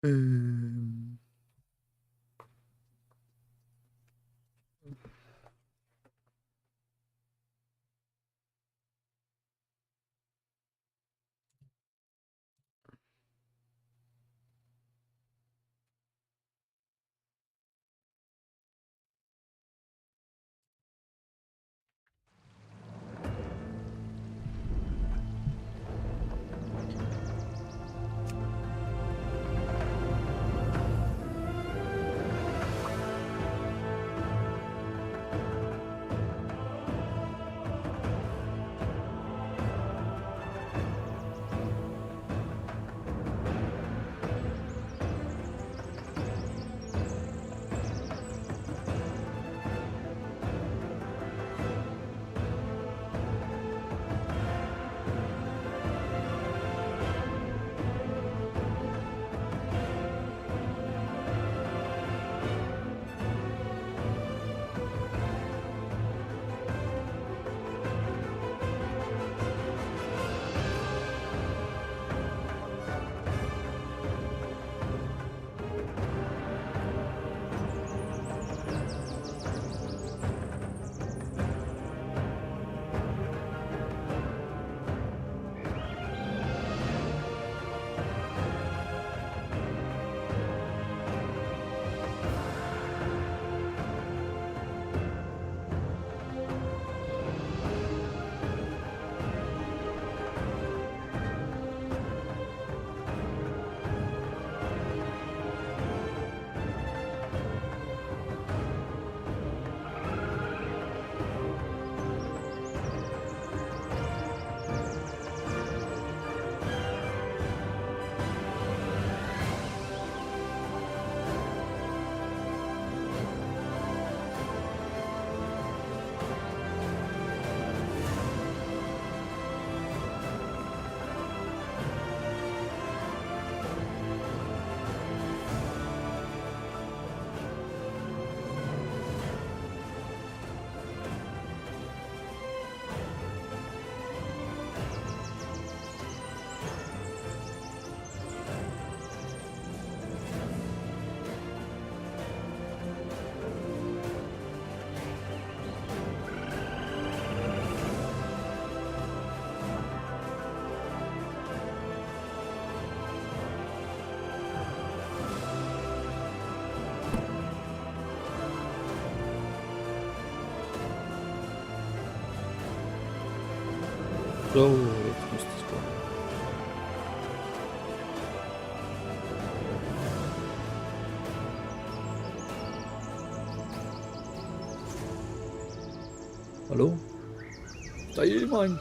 Ähm. So, jetzt müsste es kommen. Hallo? Ist da jemand?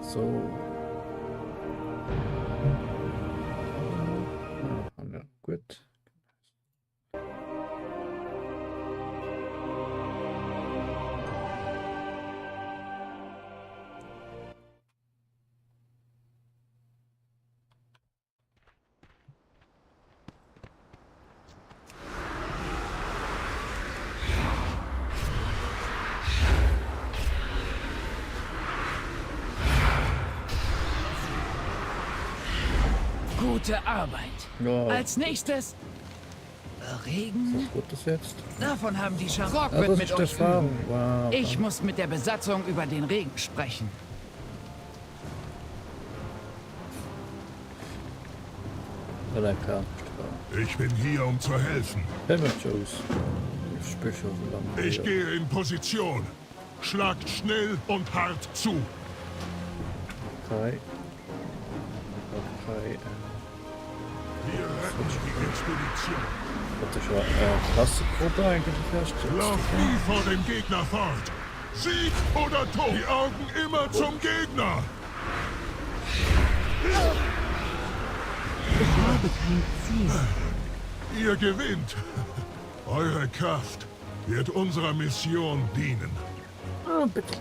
So. Ja, gut. Gute Arbeit. Ja, Als nächstes Regen. was wird das jetzt? Davon haben die Scharok Ah, wird das mit ist der euch Farben. üben. Wow. Ich muss mit der Besatzung über den Regen sprechen. Ja, dann klar. Ich bin hier, um zu helfen. Helmet Joes. Ich spiele schon so lange. Ich gehe in Position. Schlagt schnell und hart zu. Okay. Okay. Wir retten die Expedition. Das ist ja krasse Gruppe eigentlich erst. Lauft nie vor dem Gegner fort. Sieg oder Tod. Die Augen immer zum Gegner. Ich habe kein Ziel. Ihr gewinnt. Eure Kraft wird unserer Mission dienen. Ah, bitte.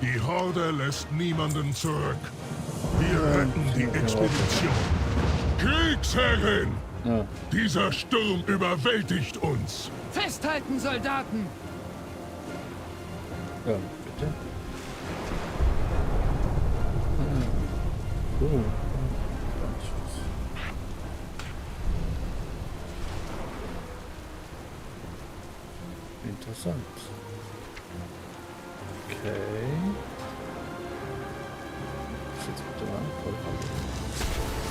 Die Horde lässt niemanden zurück. Wir retten die Expedition. Kriegsherrin! Ah, Dieser Sturm überwältigt uns. Festhalten, Soldaten! ja, bitte. Oh. Interessant. Okay. Was jetzt bitte mal voll haben.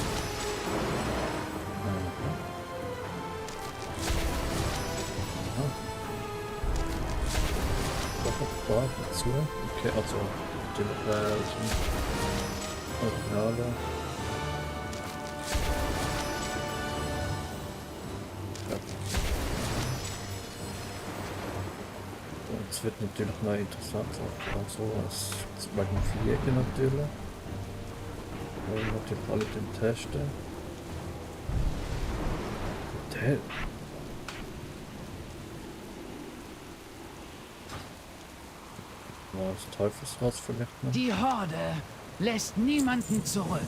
Dazu. Okay, also den Originale. Ja. Es wird natürlich mal interessant sein, so was zum Beispiel Fliegen natürlich. Wir natürlich alle den testen. Hotel. Das Teufelshaus vielleicht noch. Die Horde lässt niemanden zurück.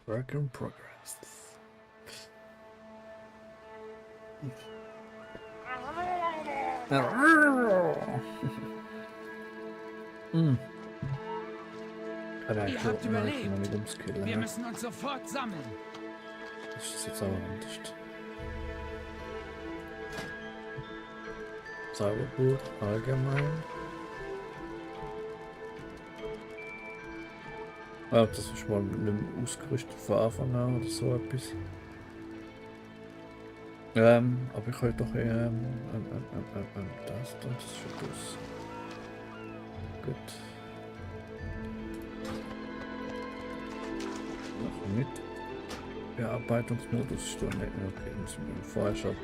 Work in progress. Ihr habt überlebt. Wir Wir müssen uns sofort sammeln. Das ist jetzt aber anders. Zauberbuch allgemein. Ah, das ist mal mit einem ausgerüsteten von Anfang an oder so etwas. Aber ich könnte doch das ist schon das. Gut. Noch mit. Bearbeitungsmodus ist doch nicht mehr okay. Müssen wir vorher schon.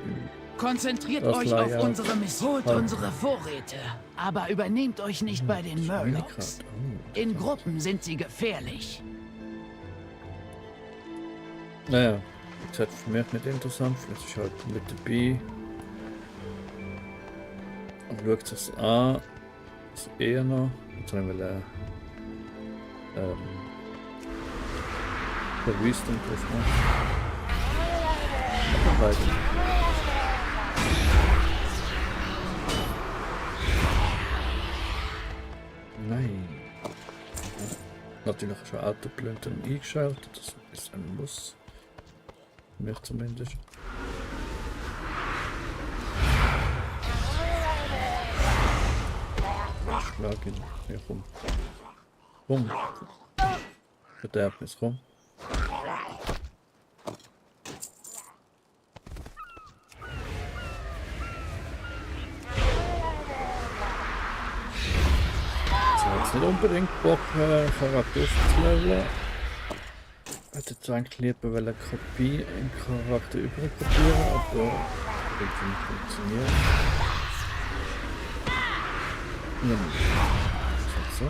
Konzentriert Das euch war auf ja- unsere Mission. Holt Halt. unsere Vorräte. Aber übernehmt euch nicht bei den Murlocs. In Gruppen sind sie gefährlich. Naja, das hat für mich nicht interessant. Vielleicht ist halt mit dabei. Und schaut es an. Das eher noch. Jetzt haben wir Wisdom drauf machen. Aber weiter. Nein. Natürlich schon Autoblenden eingeschaltet, das ist ein Muss. Für mich zumindest. Schlag ihn. Hier rum. Rum. Verderbnis rum. Jetzt nicht unbedingt Bock, Charakter aufzuleveln. Ich hätte jetzt eigentlich lieber eine Kopie im Charakter überkopieren, aber das wird nicht funktionieren. Ja, so.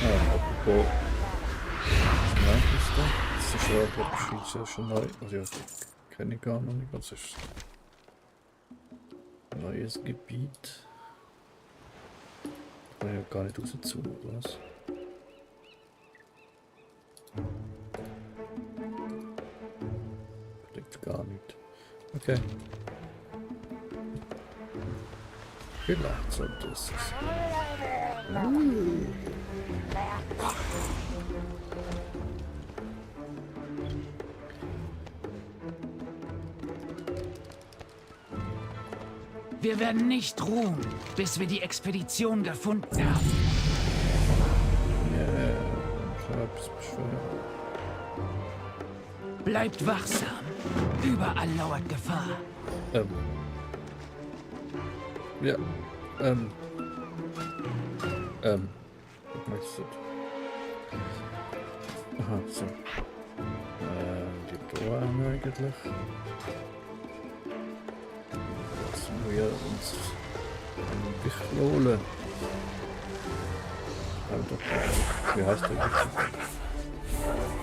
Apropos. Das ist ja, glaube ich, ja schon neu. Also, ja, kenne ich gar noch nicht. Das ist ein neues Gebiet. Kann ich ja gar nicht rauszu, oder was? Liegt gar nicht. Okay. Vielleicht sollte es sein. Wir werden nicht ruhen, bis wir die Expedition gefunden haben. Ja, ich habe beschwören. Bleibt wachsam. Überall lauert Gefahr. Ja, was meinst du? Aha, so. Die Door haben wir eigentlich. Lassen wir uns ein bisschen holen. Wie heißt der wirklich?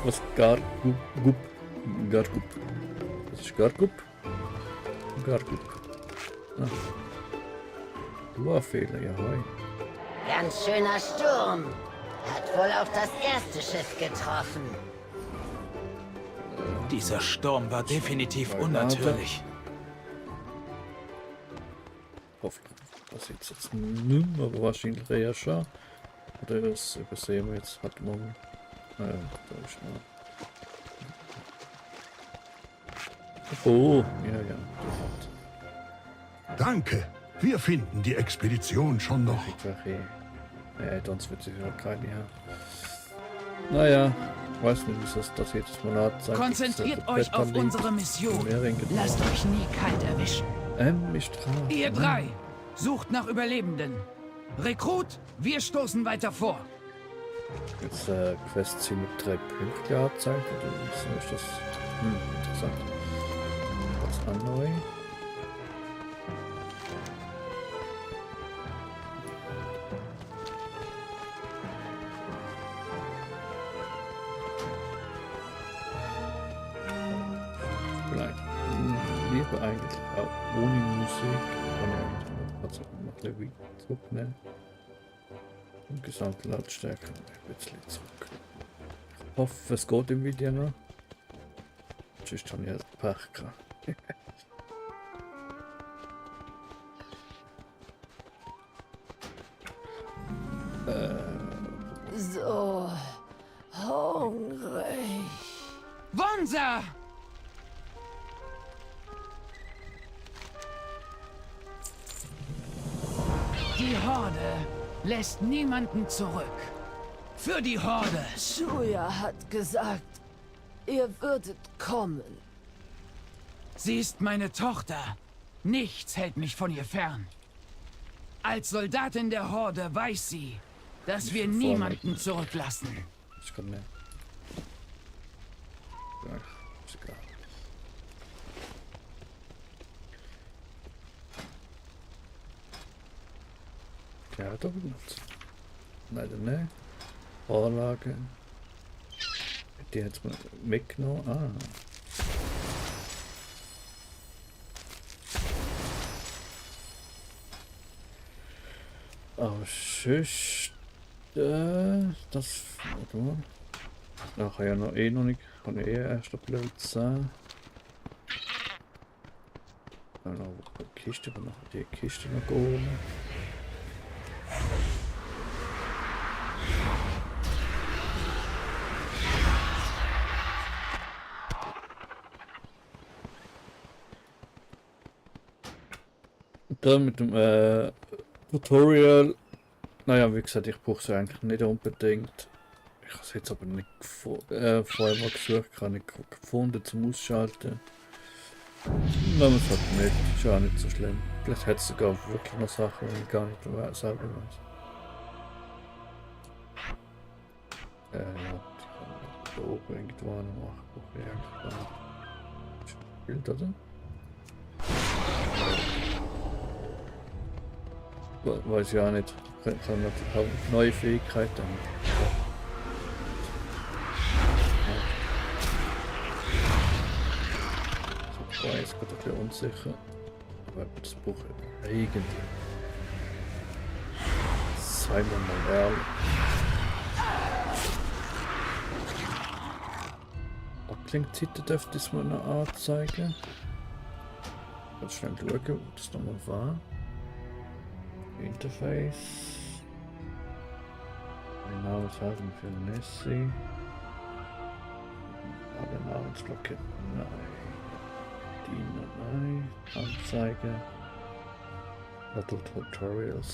Was? Gargup. Das ist Gargup? Gargup. Ah. Fehler, ja, hoi. Ganz schöner Sturm. Hat wohl auch das erste Schiff getroffen. Dieser Sturm war definitiv unnatürlich. Hoffentlich passiert es jetzt nicht, aber wahrscheinlich eher schon. Oder das übersehen wir jetzt halt morgen. Da ist noch. Oh, ja, ja. Danke. Wir finden die Expedition schon noch. Sonst wird sie ja keine haben. Naja, weiß nicht, wie das jedes Monat sagt. Konzentriert euch auf unsere Mission. Lasst euch nie kalt erwischen. Ihr drei, sucht nach Überlebenden. Rekrut, wir stoßen weiter vor. Jetzt Questziel mit 3 Punkten angezeigt. Oder so ist das interessant. Was neu? Lieber eigentlich auch ohne Musik. Also noch ein bisschen zurücknehmen. Und gesamte Lautstärke ein bisschen zurück. Ich hoffe, es geht im Video noch. Sonst habe ich ja Pech gehabt. So hungrig. Wonsa! Die Horde lässt niemanden zurück. Für die Horde! Shuya hat gesagt, ihr würdet kommen. Sie ist meine Tochter. Nichts hält mich von ihr fern. Als Soldatin der Horde weiß sie, dass wir niemanden zurücklassen. Ich kann mehr. Ach, ist egal. Ja, doch benutzt. Leider ne. Vorlage. Die jetzt mal mitgenommen. Ah. Oh, sonst, das, warte mal. Da kann ja noch nicht, kann erst ein Level 10. Dann noch eine Kiste, aber noch die Kiste noch oben. Und dann mit dem Tutorial. Naja, wie gesagt, ich brauche es eigentlich nicht unbedingt. Ich habe es jetzt aber nicht vorher mal gesucht, kann nicht gefunden zum Ausschalten. Wenn man es halt nicht, ist ja auch nicht so schlimm. Vielleicht hat es sogar wirklich noch Sachen, die ich gar nicht selber weiß. Ja, die kann da oben irgendwo noch machen. Spielt, oder? Weiß ich auch nicht. Kann man neue Fähigkeiten. Ich war jetzt gerade ein bisschen unsicher. Aber das Buch eigentlich. Seien wir mal ehrlich. Abklingzeit dürfte es mir noch anzeigen. Ganz schnell schauen, wo das nochmal war. Interface. Namenshaltung für Nessie. Alle Namensblöcke. Nein. Diener, nein. Anzeige. Battle Tutorials.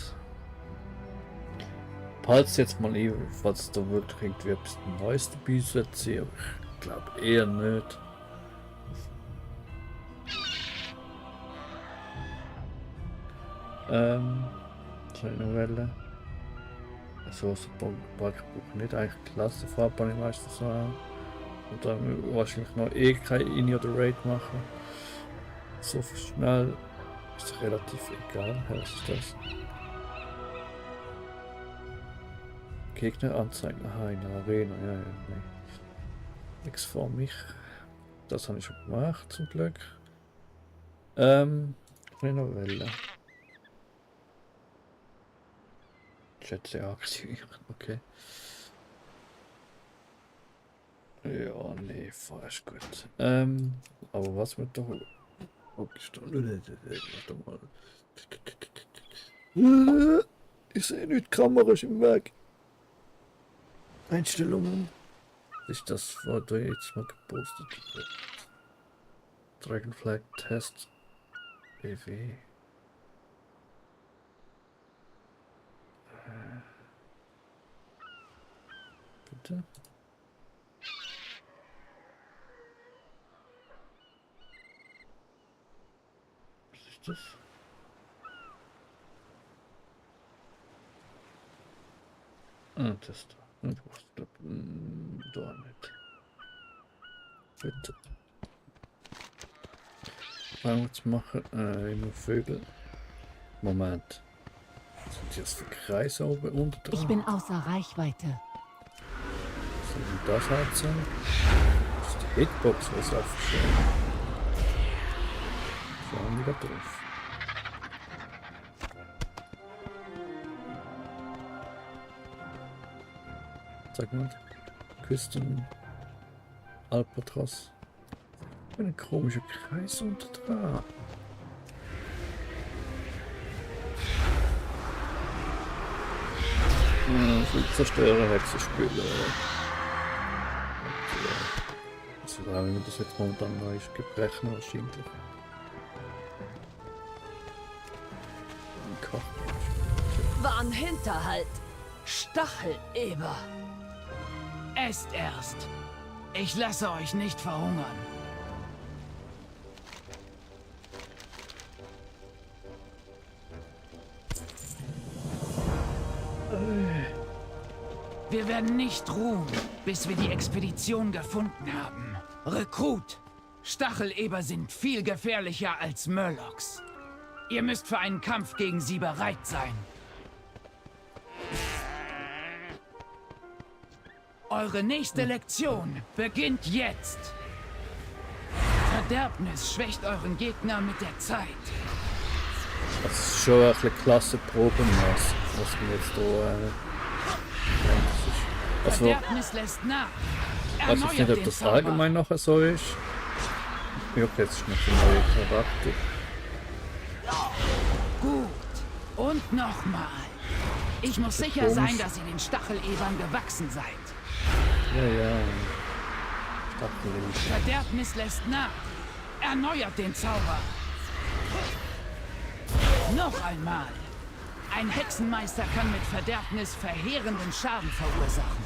Falls jetzt mal falls da wirklich irgendwie etwas Neues dabei sein, aber ich glaube eher nicht. Seine Welle. Also so Balkenbuch nicht eigentlich Klassenfarbe, ich meistens so haben. Und dann wahrscheinlich noch keine In- oder Raid machen. So schnell ist relativ egal, heißt das. Gegner anzeigen, aha, in der Arena, ja, nee. Nix vor mich. Das habe ich schon gemacht, zum Glück. Kleine Welle. Chat aktivieren, okay. Ja, nee, voll ist gut. Aber was mit doch. Okay, warte mal. Ich sehe nicht, die Kamera ist im Weg. Einstellungen. Ist das Foto jetzt mal gepostet? Dragonfly Test BW. Bitte? Was ist das? Ah, Test. Da nicht. Bitte. Was wir jetzt machen? Immer Vögel. Moment. Sind jetzt für Kreise oben unten dran? Ich bin außer Reichweite. Soll ich das halt sein? Das ist die Hitbox, was aufgestellt. Schauen wir da drauf. Sag mal, Küsten, Albatros. Ein komischer Kreis unter dran. Zerstörer, Hexenspieler. Also da haben wir das jetzt momentan neu gebrechen wahrscheinlich. War ein Hinterhalt. Stacheleber. Esst erst. Ich lasse euch nicht verhungern. Wir werden nicht ruhen, bis wir die Expedition gefunden haben. Rekrut! Stacheleber sind viel gefährlicher als Murlocs. Ihr müsst für einen Kampf gegen sie bereit sein. Eure nächste Lektion beginnt jetzt. Verderbnis schwächt euren Gegner mit der Zeit. Das ist schon ein bisschen klasse Probenmaß, was wir jetzt hier also, Verderbnis lässt nach. ich weiß jetzt nicht, ob das allgemein noch so ist. Ja, jetzt ist noch ein neuer Charakter. Gut. Und nochmal. Ich muss sicher sein, dass ihr den Stachelebern gewachsen seid. Ja. Stacheleber. Verderbnis lässt nach. Erneuert den Zauber. Noch einmal. Ein Hexenmeister kann mit Verderbnis verheerenden Schaden verursachen.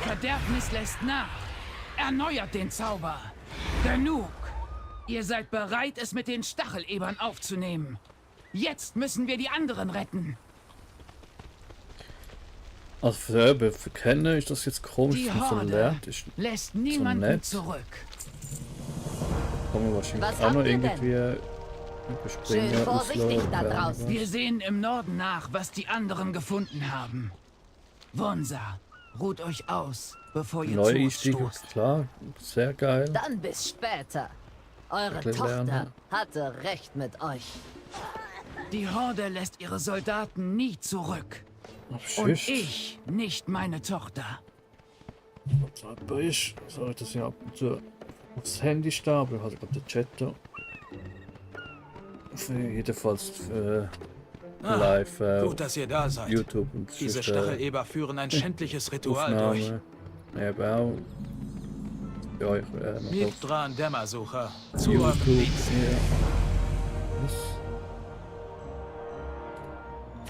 Verderbnis lässt nach. Erneuert den Zauber. Genug. Ihr seid bereit, es mit den Stachelebern aufzunehmen. Jetzt müssen wir die anderen retten. Also für Kenner ist das jetzt komisch, Die dass man so Horde lernt. Ist lässt niemanden nett. zurück. kann man wahrscheinlich Was auch noch habt ihr denn? irgendwie überspringen. Schön vorsichtig da auslaufen, draußen. Wir sehen im Norden nach, was die anderen gefunden haben. Wonsa, ruht euch aus, bevor ihr zu uns Neueinstieg, stoßt. klar, sehr geil. Dann bis später. Eure Bisschen Tochter lernen. hatte recht mit euch. Die Horde lässt ihre Soldaten nie zurück. Ach, Und Schiss. ich nicht meine Tochter. Aber ich soll das ja ab und zu aufs Handy starten, ich habe gerade den Chat da. Jedenfalls für live Gut, dass ihr da seid. YouTube und Diese sonst, Stacheleber führen ein schändliches Ritual durch. Aufnahme. Eben auch. Ja, ich noch auf Nidran Dämmersucher. Zu eurem YouTube. Dienst. Ja. Was?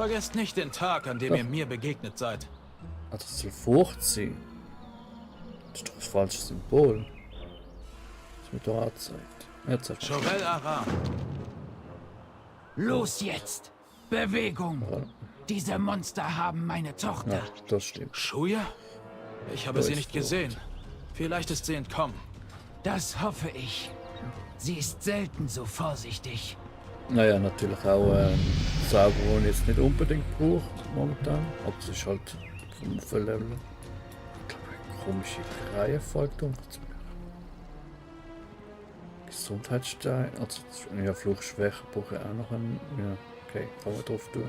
Vergesst nicht den Tag, an dem ihr mir begegnet seid. Ah, das soll Furcht sein. Das ist doch das falsche Symbol. Das mir da anzeigt. Jetzt hat Jorel Aram. Los jetzt! Bewegung! ja, Diese Monster haben meine Tochter. ja, das stimmt. Schuja? Ich habe Da sie ist nicht Furcht. gesehen. Vielleicht ist sie entkommen. Das hoffe ich. Sie ist selten so vorsichtig. Naja, natürlich auch Sauber, den ich jetzt nicht unbedingt braucht momentan. Aber es ist halt vom Level. Ich glaube, eine komische Reihenfolge. Gesundheitsstein, also ja, Fluchtschwäche brauche ich auch noch einen. Ja, okay, kann man drauf tun.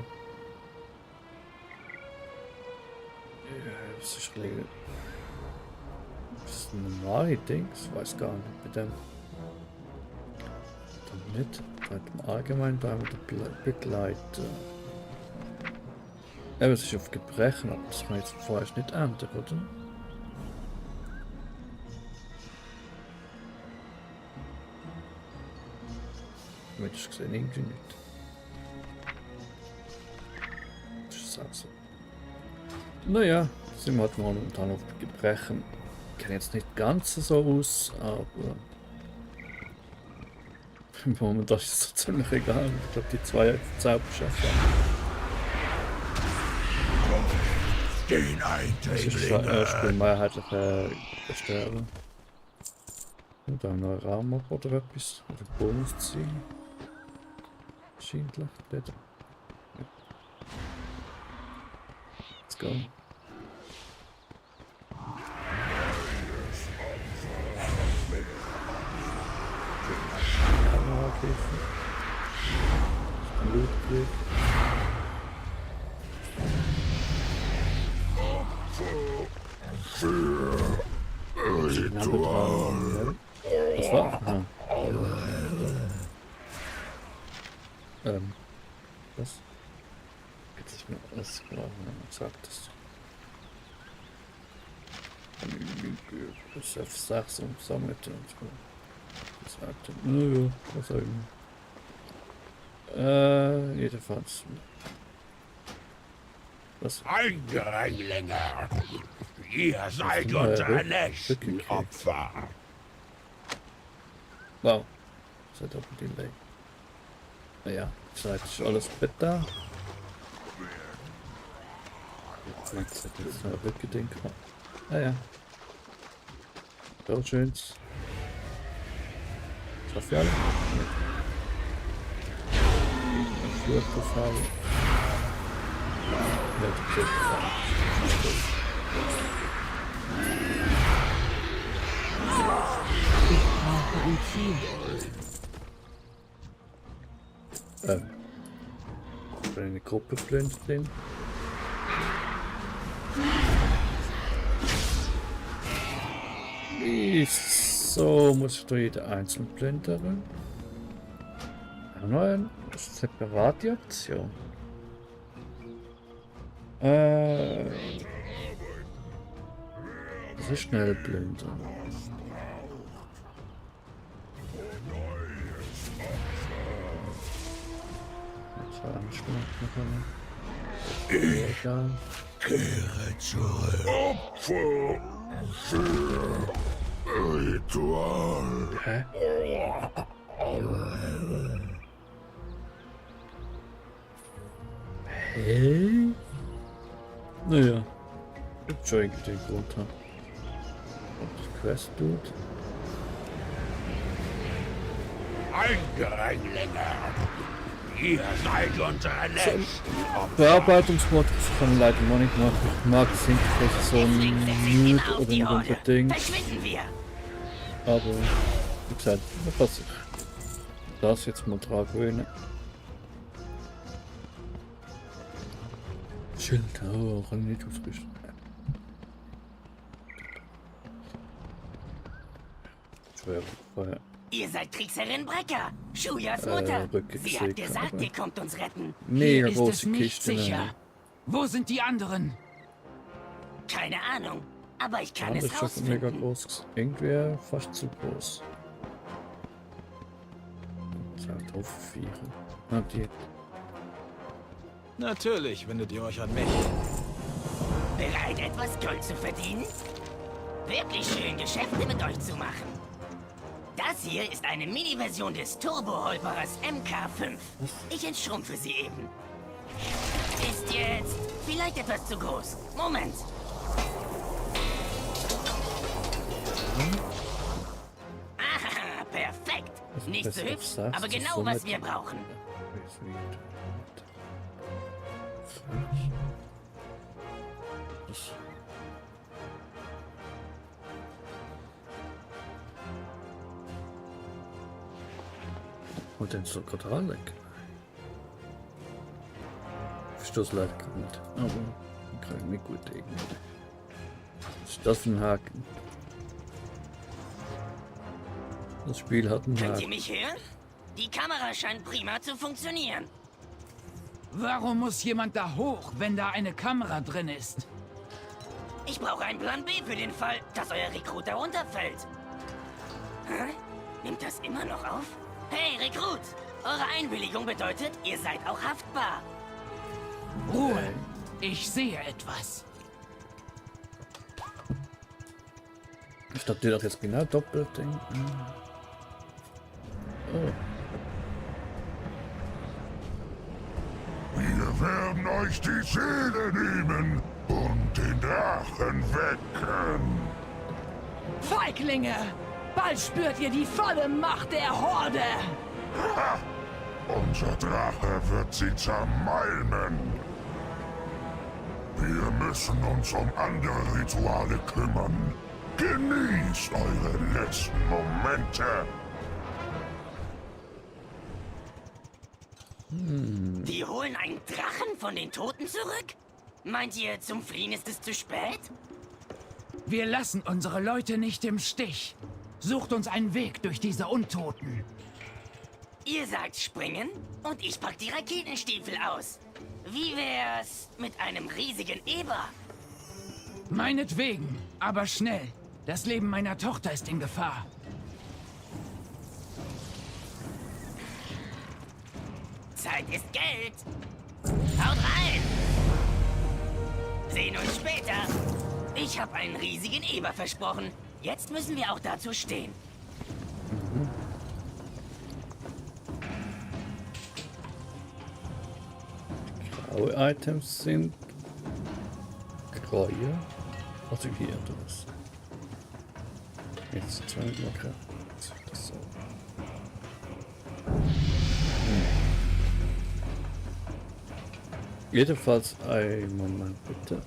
Ja, das ist ein bisschen. Das ist ein normales Ding, ich weiß gar nicht mit dem. Dann nicht, bei dem Allgemeinen, da mit der Begleiter. Ja, es ist auf Gebrechen, aber das kann ich jetzt vorerst nicht ändern, oder? Damit ich gesehen, irgendwie nicht. Das ist auch so. Naja, sind wir halt momentan auf Gebrechen. Ich kenne jetzt nicht ganz so aus, aber momentan ist es so ziemlich egal. Ich glaube, die zwei Zauberschätze. Den Das ist Eindringlinge. Spiel mehrheitlich sterben. Und dann noch ein Raum ab oder etwas. Oder Bonus ziehen. Wahrscheinlich. Nicht. Ja. Let's go. Kamerakäfer. Blutblick. Ritual. Was war? Aha. Was? Jetzt ist mir alles klar, wenn man sagt das. Bis auf 6 und sammelt und so. Gesagt, naja, was auch immer. Jedenfalls. Was? Eindringlinge. Ihr seid unsere nächsten Opfer. Wow. Das hat auch Delay. Naja, Zeit ist alles Beta. Jetzt hätte ich noch rückgedenkt. Naja. So schön's. Schafft ihr alle? Flurgefallen. Ich brauche ein Ziel. Wenn eine Gruppe plündert den. Wieso muss ich da jeder einzeln plündern? Auch noch eine separate Option. Das ist schnell plündern. Egal. Kehre zurück. Opfer für Ritual. Hä? Hä? Naja. Gibt schon irgendwie den Grund haben. Und das Quest tut. Eindringlinge. Ihr seid unsere nächsten Opfer. Bearbeitungsmod kann ich leider noch nicht machen. Ich mag das Interface so nicht oder nicht unbedingt. Verschwinden wir! Aber wie gesagt, man kann sich das jetzt mal dran gewöhnen. Schild, oh, kann ich nicht ausrüsten. Schwer Feuer. Ihr seid Kriegsherrin Brecker, Shujas Mutter. Sie hat gesagt, ihr kommt uns retten. Mega Hier ist es große nicht Kiste. sicher. Wo sind die anderen? Keine Ahnung, aber ich kann Das es ist schon mega rausfinden. groß. Irgendwie fast zu groß. Das hat auf 4. Ah, die. Natürlich wendet ihr euch an mich. Bereit, etwas Gold zu verdienen? Wirklich schön, Geschäfte mit euch zu machen. Das hier ist eine Mini-Version des Turbo-Holperers MK5. Ich entschrumpfe sie eben. Ist jetzt vielleicht etwas zu groß. Moment. Ah, perfekt. Also Nicht besser so hübsch, sagst aber du genau, somit- was wir brauchen. Das- Und den soll gerade anlegen. Verstehe es leider gar nicht. Aber kann ich mir gut irgendwie. Was ist das für ein Haken? Das Spiel hat einen Könnt ihr Haken. mich hören? Die Kamera scheint prima zu funktionieren. Warum muss jemand da hoch, wenn da eine Kamera drin ist? Ich brauche einen Plan B für den Fall, dass euer Rekrut runterfällt. Hä? Nimmt das immer noch auf? Hey, Rekrut! Eure Einwilligung bedeutet, ihr seid auch haftbar. Ruhe! Ich sehe etwas. Ich dachte doch jetzt genau doppelt denken. Oh. Wir werden euch die Seele nehmen und den Drachen wecken. Feiglinge! Bald spürt ihr die volle Macht der Horde! Ha! Unser Drache wird sie zermalmen. Wir müssen uns um andere Rituale kümmern. Genießt eure letzten Momente. Die holen einen Drachen von den Toten zurück? Meint ihr, zum Fliehen ist es zu spät? Wir lassen unsere Leute nicht im Stich. Sucht uns einen Weg durch diese Untoten. Ihr sagt springen und ich pack die Raketenstiefel aus. Wie wär's mit einem riesigen Eber? Meinetwegen, aber schnell. Das Leben meiner Tochter ist in Gefahr. Zeit ist Geld. Haut rein! Sehen uns später. Ich habe einen riesigen Eber versprochen. Jetzt müssen wir auch dazu stehen. Graue Items sind Kreue. Also hier das. Jetzt 200 Marker. Das so. Jedenfalls ein Moment bitte.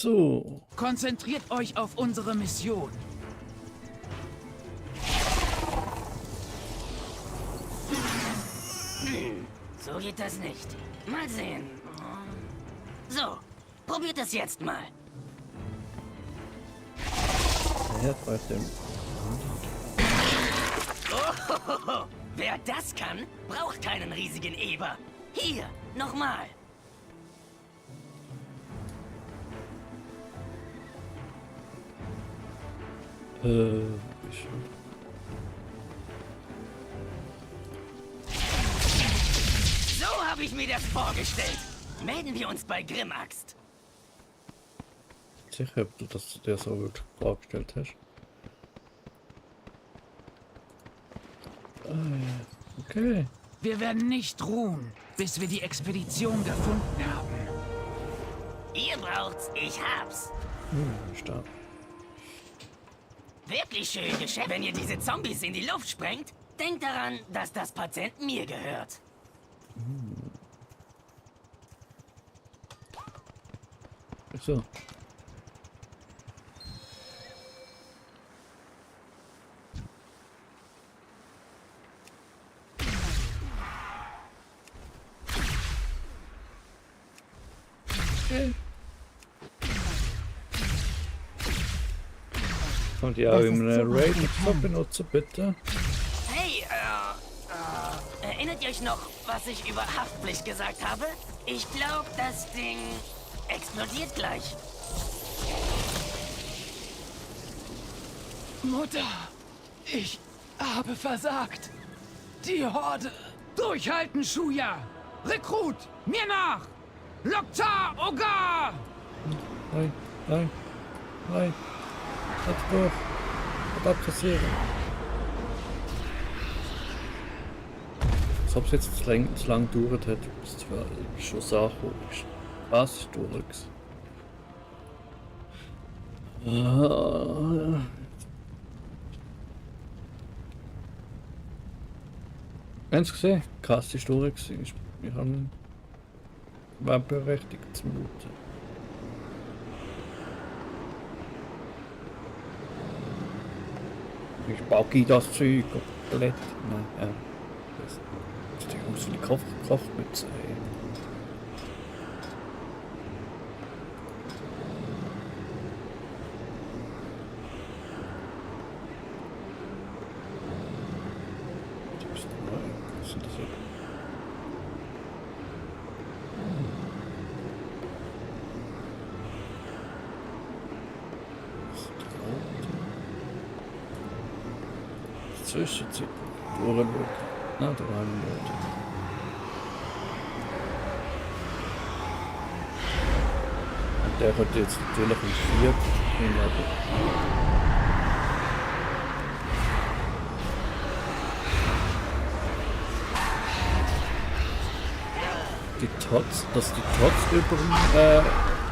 So. Konzentriert euch auf unsere Mission. So geht das nicht. Mal sehen. So, probiert es jetzt mal. Der Herd bei dem. Oh, wer das kann, braucht keinen riesigen Eber. Hier, nochmal. Ich, So habe ich mir das vorgestellt. Melden wir uns bei Grimmaxt. sicher, ob du das dir so wirklich vorgestellt hast. Okay. Wir werden nicht ruhen, bis wir die Expedition gefunden haben. Ihr braucht's, ich hab's. Stark. Wirklich schön Geschäft. Wenn ihr diese Zombies in die Luft sprengt, denkt daran, dass das Patent mir gehört. So. Okay. Und ja, Das im ist so Raid geplant. benutzen, bitte. Hey, erinnert ihr euch noch, was ich über Haftpflicht gesagt habe? Ich glaube, das Ding explodiert gleich. Mutter, ich habe versagt. Die Horde. Durchhalten, Shuya. Rekrut, mir nach. Loktar Ogar. Nein, nein, nein. Halt durch. Was passieren? Als ob es jetzt zu lang gedauert hat, bis es schon Sache ist. Was ist durch? Haben Sie gesehen? Krass ist durch. Wir haben berechtigt zu muten. Ich backe das Zeug komplett. Nein, ja. Das ist aus wie die Kochmütze. Was sind das hier? Zwischenzeit durchschauen. Na, da war ein Leute. Und der hat jetzt natürlich ein 4 die Tots, dass die Tots über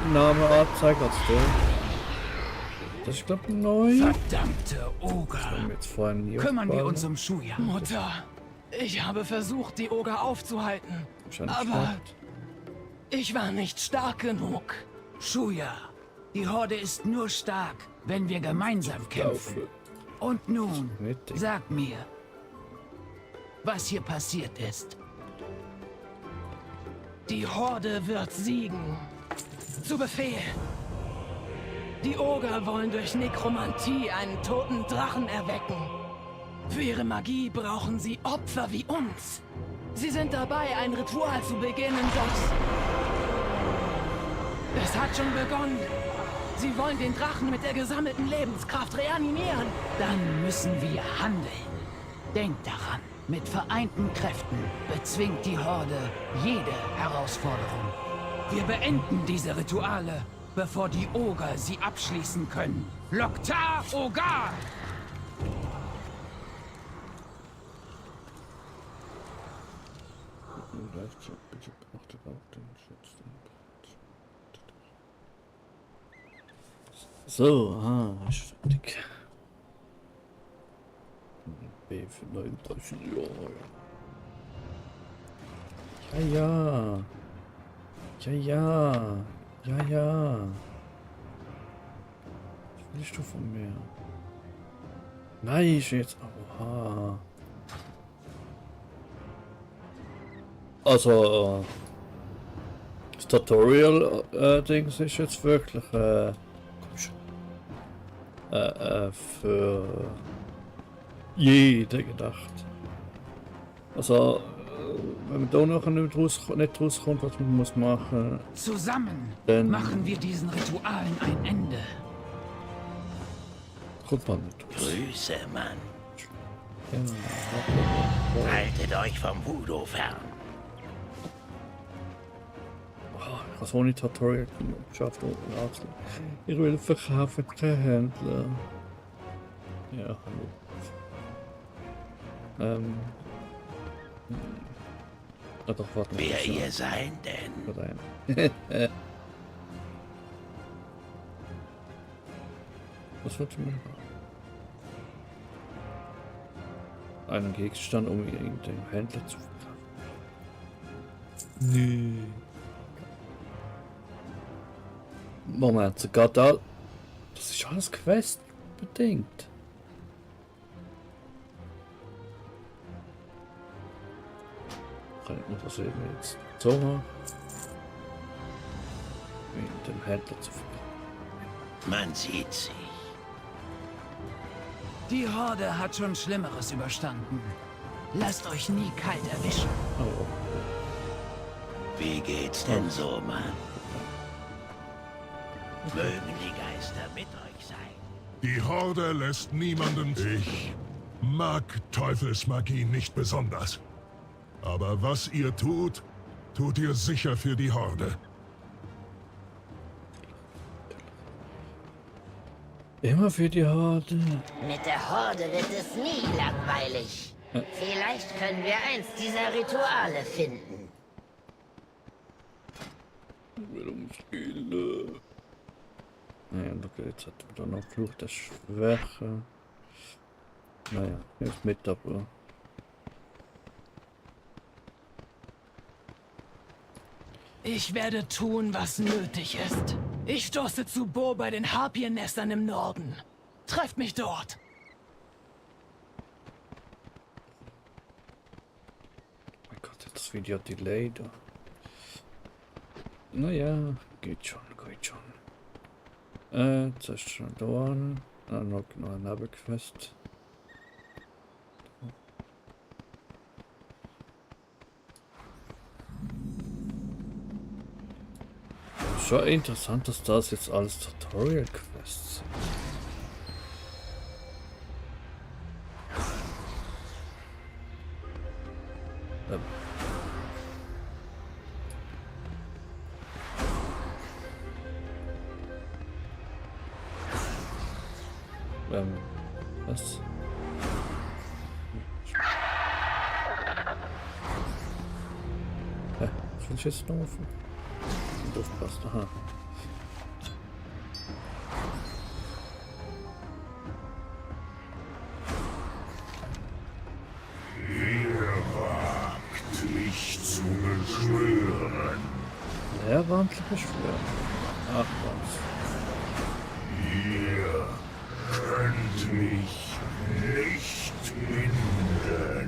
den Namen anzeigt, als der. Das ist glaube ich neu. Verdammte Oger. Haben wir jetzt vorher nie Kümmern wir aufgebaut. uns um Shuya. Mutter, ich habe versucht, die Oger aufzuhalten. Wahrscheinlich Aber schmeckt. ich war nicht stark genug. Shuya, die Horde ist nur stark, wenn wir gemeinsam kämpfen. Und nun, Nötig. sag mir, was hier passiert ist. Die Horde wird siegen. Zu Befehl. Die Oger wollen durch Nekromantie einen toten Drachen erwecken. Für ihre Magie brauchen sie Opfer wie uns. Sie sind dabei, ein Ritual zu beginnen, das... Es hat schon begonnen. Sie wollen den Drachen mit der gesammelten Lebenskraft reanimieren. Dann müssen wir handeln. Denkt daran, mit vereinten Kräften bezwingt die Horde jede Herausforderung. Wir beenden diese Rituale, bevor die Oger sie abschließen können. Loktar Ogar! So, ist fertig. B für 39 Jahre. Ja. willst du von mir? Nein, ist jetzt. Oha. Also, das Tutorial-Dings ist jetzt wirklich komm schon. Für jeden gedacht. Also, wenn man da noch nicht rauskommt, was man muss machen, Zusammen dann machen wir diesen Ritualen ein Ende. kommt man nicht raus. Grüße, Mann. Ja, Haltet euch vom Voodoo fern. ich habe so ein Tutorial geschafft. Ich will verkaufen, kein Händler. Ja, hallo. Doch, warte mal. Wer ihr seid denn? Was wird mir? Einen Gegenstand, um ihn dem Händler zu verkaufen. Nee. Moment, sogar da. Das ist alles Quest bedingt. Kann ich mir das eben jetzt so machen? Ihn dem Händler zu verkaufen. Man sieht sich. Die Horde hat schon Schlimmeres überstanden. Lasst euch nie kalt erwischen. Oh. Wie geht's denn so, Mann? Mögen die Geister mit euch sein. Die Horde lässt niemanden... Ich mag Teufelsmagie nicht besonders. Aber was ihr tut, tut ihr sicher für die Horde. Immer für die Horde. Mit der Horde wird es nie langweilig. Vielleicht können wir eins dieser Rituale finden. Naja, okay, jetzt hat er noch Fluch der Schwäche. Naja, er ist mit dabei. Ich werde tun, was nötig ist. Ich stoße zu Bo bei den Harpiennestern im Norden. Trefft mich dort. Mein Gott, hat das Video delayed. Naja, geht schon, geht schon. Zerstören. Noch ein Nebenquest. Schon interessant, dass das jetzt alles Tutorial-Quests sind. Was? Hä? Was will ich jetzt noch offen? Aufpasst, aha. Wer wagt, mich zu beschwören? Wer wandelt beschwören? Ach was. Ihr könnt mich nicht binden.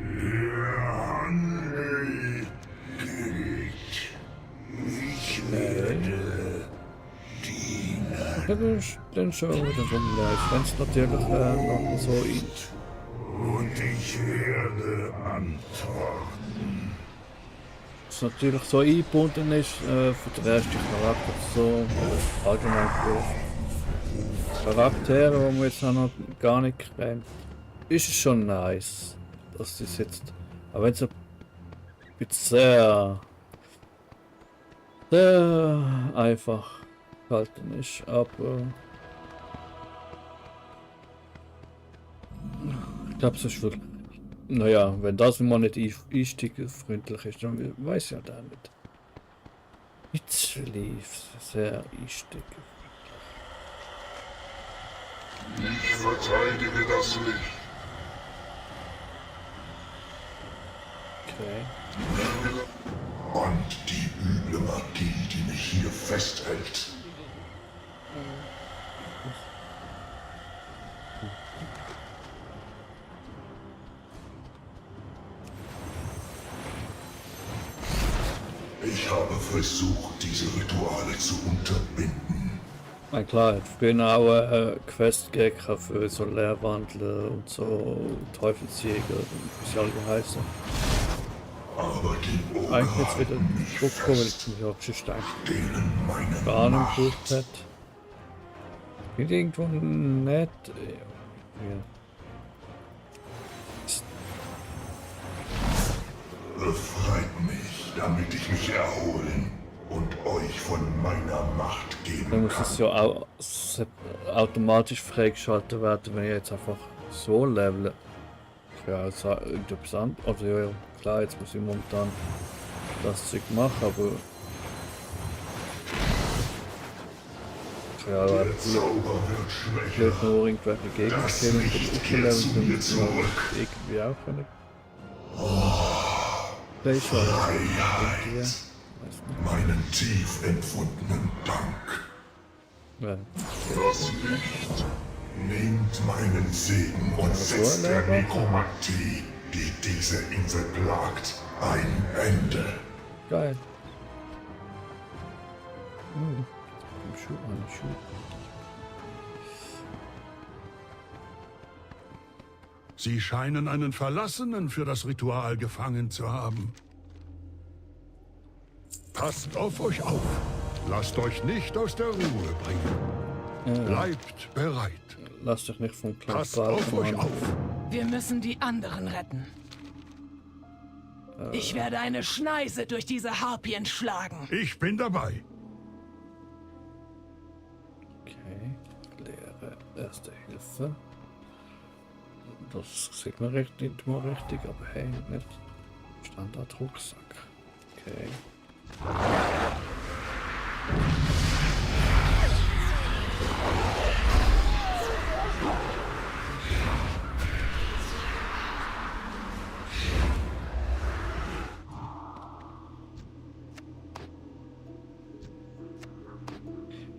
Der Handel gilt. Ich werde dienen. Dann schon wieder rumläuft, wenn es natürlich noch so ist. Und ich werde antworten. Was natürlich so eingebunden ist für den ersten Charakter, so allgemein für Charaktere, die man jetzt auch noch gar nicht kennt, ist es schon nice, dass das jetzt, aber wenn es ein bisschen sehr einfach gehalten ist, aber ich glaube, es ist wirklich, naja, wenn das mal nicht einsteigerfreundlich ist, dann weiß ja der nicht. It's lief sehr einsteigerfreundlich. Ich verteidige das Licht. Okay. Und die üble Magie, die mich hier festhält. versucht, diese Rituale zu unterbinden. Na klar, hat früher auch Quest gegeben für so Lehrwandler und so Teufelsjäger und wie sie alle heißen. Aber die Oger Eigentlich jetzt wieder haben mich zurückkommen, weil ich fest, mich auch Geschichte eigentlich denen meine gar nicht Macht. gebraucht hätte. Klingt irgendwo nett. Ja. Befreit mich, damit ich mich erholen und euch von meiner Macht geben Dann muss kann. es ja auch automatisch freigeschaltet werden, wenn ich jetzt einfach so levele. Ja, es ist irgendetwas anderes. Also ja, klar, jetzt muss ich momentan das Zeug machen, aber ja, aber Der Zauber wird blöd schwächer. nur irgendwelche Gegner Das killen und Licht aufleveln, kehrt zu dann mir müssen wir zurück. irgendwie auch können. Freischalten. Irgendwie, weiß Meinen tief empfundenen Dank. nicht. Ja. Das Licht nehmt meinen Segen und setzt der Nekromantie, die diese Insel plagt, ein Ende. Geil. Schuh an, Schuh. Sie scheinen einen Verlassenen für das Ritual gefangen zu haben. Passt auf euch auf. Lasst euch nicht aus der Ruhe bringen. Bleibt bereit. Lass dich nicht vom kleinen Passt auf euch Balken auf. Wir müssen die anderen retten. Ich werde eine Schneise durch diese Harpien schlagen. Ich bin dabei. Okay, Lehre Erste Hilfe. Das sieht man recht, nicht mal richtig, aber hey, nicht. Standard Rucksack. Okay.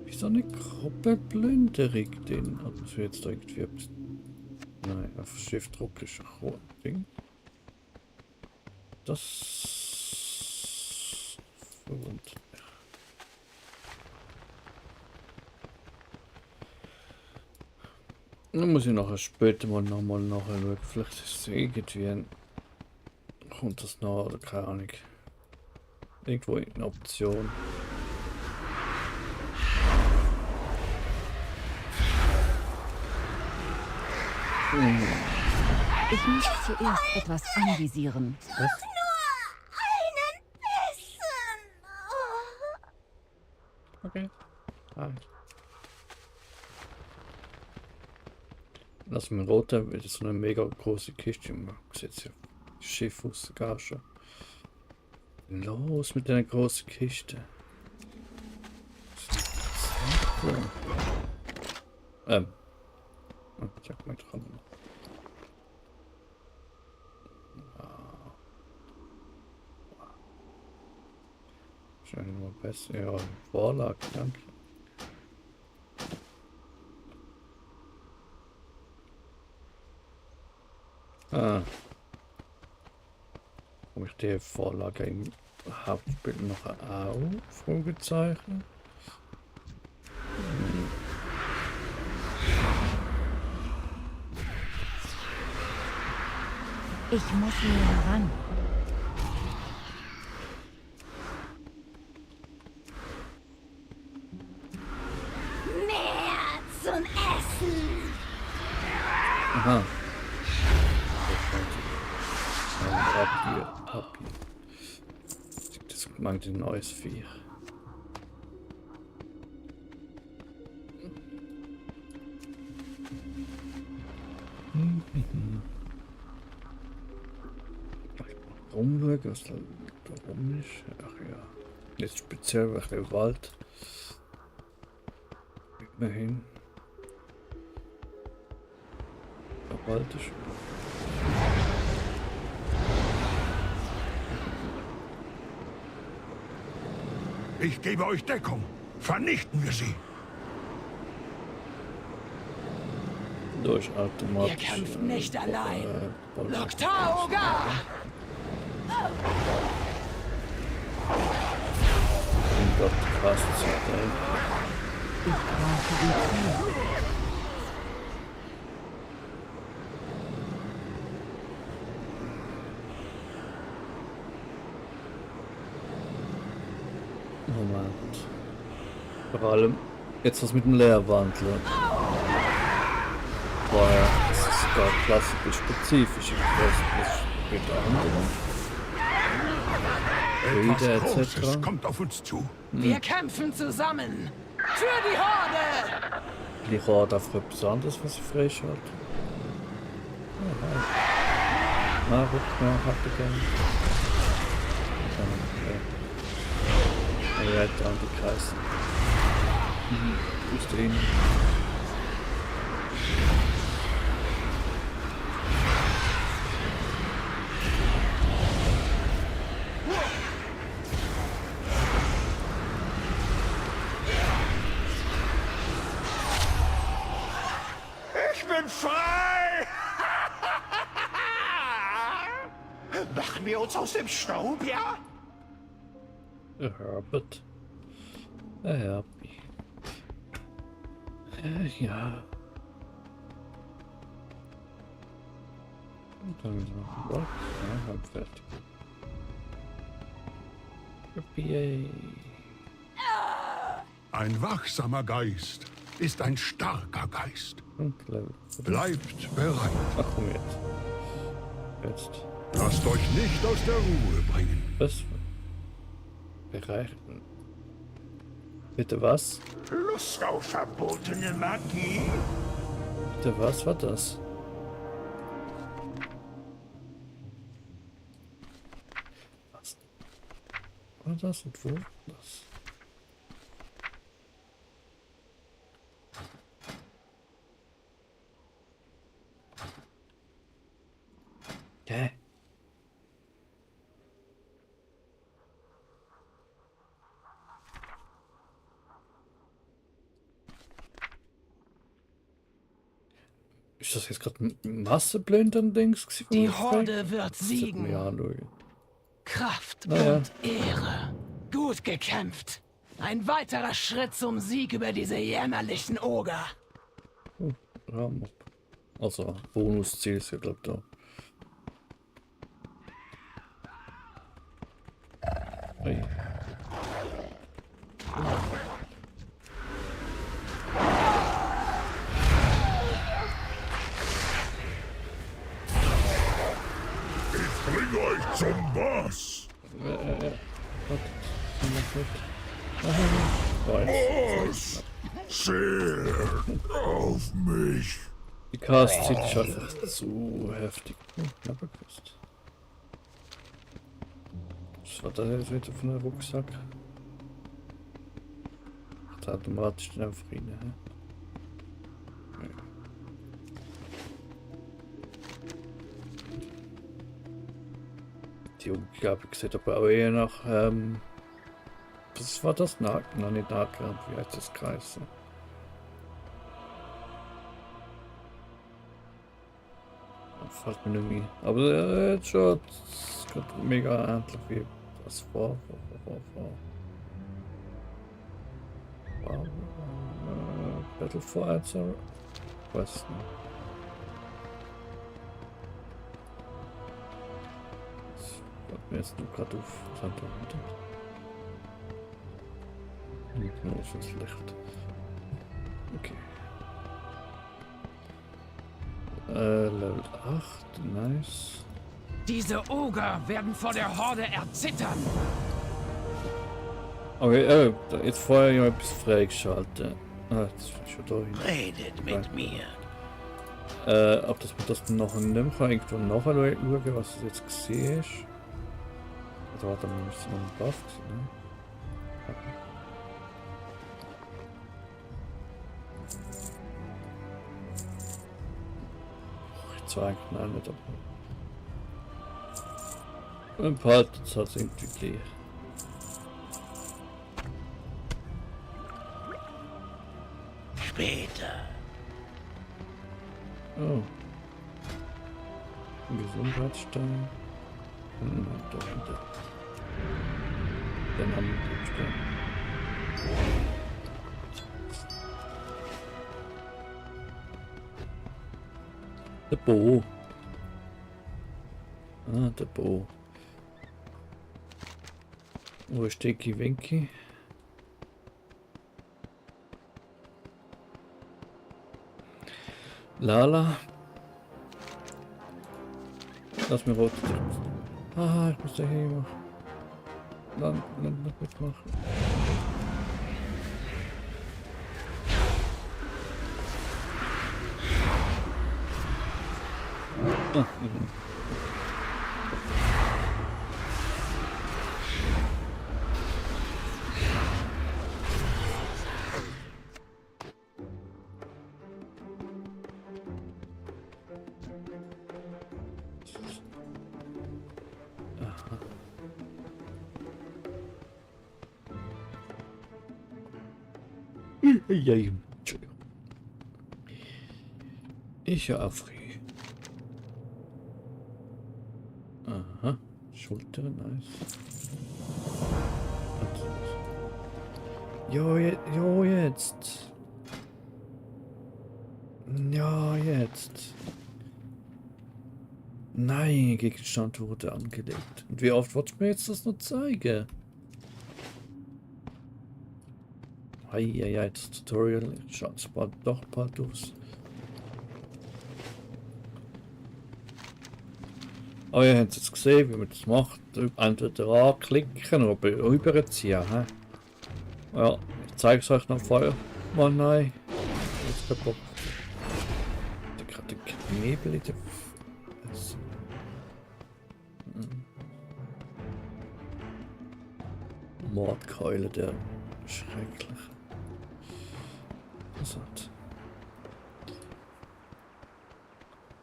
Wieso eine Gruppe Plünderung denn? Hat man so jetzt irgendwie etwas. Nein, auf Schiffdruck ist ein Ding. Das verwundert mich. Dann muss ich nachher später mal nochmal nachschauen. Vielleicht ist es irgendwie kommt das noch oder keine Ahnung. Irgendwo eine Option. Ich muss zuerst etwas anvisieren. Einen Bissen. Okay. Lass mir roten, weil das so eine mega große Kiste. Man sieht ja Schiff aus gar schon. Los mit der großen Kiste. Sag mal dran. Wahrscheinlich nur besser. Ja, Vorlage, danke. Komme ich die Vorlage im Hauptbild noch auf? Fragezeichen. Ich muss näher ran. Mehr zum Essen. Aha. Papier. Das meint ein neues Viech. Rumschauen, was da rum ist. Ach ja. Jetzt speziell ein bisschen Wald. Kriegt man hin. Der Wald ist. Ich gebe euch Deckung. Vernichten wir sie. Durch automatisch. Ihr kämpft nicht allein. Bolzen. Loktaoga! Gott, krass, das ist ey. Ich brauche ein Ziel. Moment. Vor allem jetzt was mit dem Leerwandler. Boah, ja, das ist gar klasse, das ist spezifisch. Ich weiß nicht, was mit anderen. Rede Etwas Großes etc. kommt auf uns zu. Wir kämpfen zusammen. Für die Horde! Ich habe einfach etwas anderes, was ich freischalte. Oh, nein. Na, Rückkehr hat er gerne. Er hat an die Kreise. Ist drin. Ich bin frei! Machen wir uns aus dem Staub, ja? Herbert. Herbie. Ja. Und dann noch was? Ja, halb fertig. Herbie. Ein wachsamer Geist ist ein starker Geist. Und Level. Bleibt bereit. Ach komm jetzt. Jetzt. Lasst euch nicht aus der Ruhe bringen. Was? Bereichen. Bitte was? Lust auf verbotene Magie? Bitte was war das? Was war das und wo? Das. Hä? Ist das jetzt gerade ein Masseblendern-Dings? Die Horde wird siegen. Ja, anschauen. Kraft Naja. und Ehre. Gut gekämpft. Ein weiterer Schritt zum Sieg über diese jämmerlichen Oger. Rahmen ab. Also, Bonusziel ist ja, glaube ich, da. Hey. Ich bringe euch zum Boss. Boss, zählt auf mich. Die Cast zieht sich einfach zu heftig. Knapperkost. Was war das jetzt wieder von der Rucksack? Da automatisch den einfach rein, hä? Die Umgabe sieht aber auch eher nach, was war das? Nein, nicht Nahkampf, wie heißt das Kreis? Fällt mir nicht mehr. Aber jetzt schon mega ähnlich wie das war. Battle for Answer? Weiß nicht. Das fällt mir jetzt nur gerade auf. Was haben wir mit? Nur fürs Licht. Okay. Level 8, nice. Diese Oger werden vor der Horde erzittern. Okay, jetzt vorher ja etwas freigeschaltet. Ah, jetzt bin ich schon da hin. Redet mit mir. Ob das man das dann nachher nehmen kann, irgendwo nachschauen, was es jetzt gesehen ist. Da war dann nämlich so ein Buff gewesen, ne? Jetzt war eigentlich nein, nicht, aber ein paar hat es halt irgendwie gleich. Später. Oh. Ein Gesundheitsstein. Da hinter. Den haben wir den Stein. Der Bo. Ah, der Bo. Wo ist Tinky Winky? Lala. Lass mir rot. Ah, ich muss da hier machen. Land mitmachen. Ah, ja, Entschuldigung. Ich Afri. Aha, Schulter, nice. Jo, jetzt. Ja, jetzt. Nein, Gegenstand wurde angelegt. Und wie oft wolltest du mir jetzt das noch zeigen? Eieiei, das Tutorial schaut bald doch bald aus. Oh, ihr habt jetzt gesehen, wie man das macht. Entweder anklicken oder rüberziehen. Ja, ich zeige es euch noch vorher. Oh nein. Jetzt kaputt. Da gerade ein Knebel in der Mordkeule, der schrecklich. Was hat?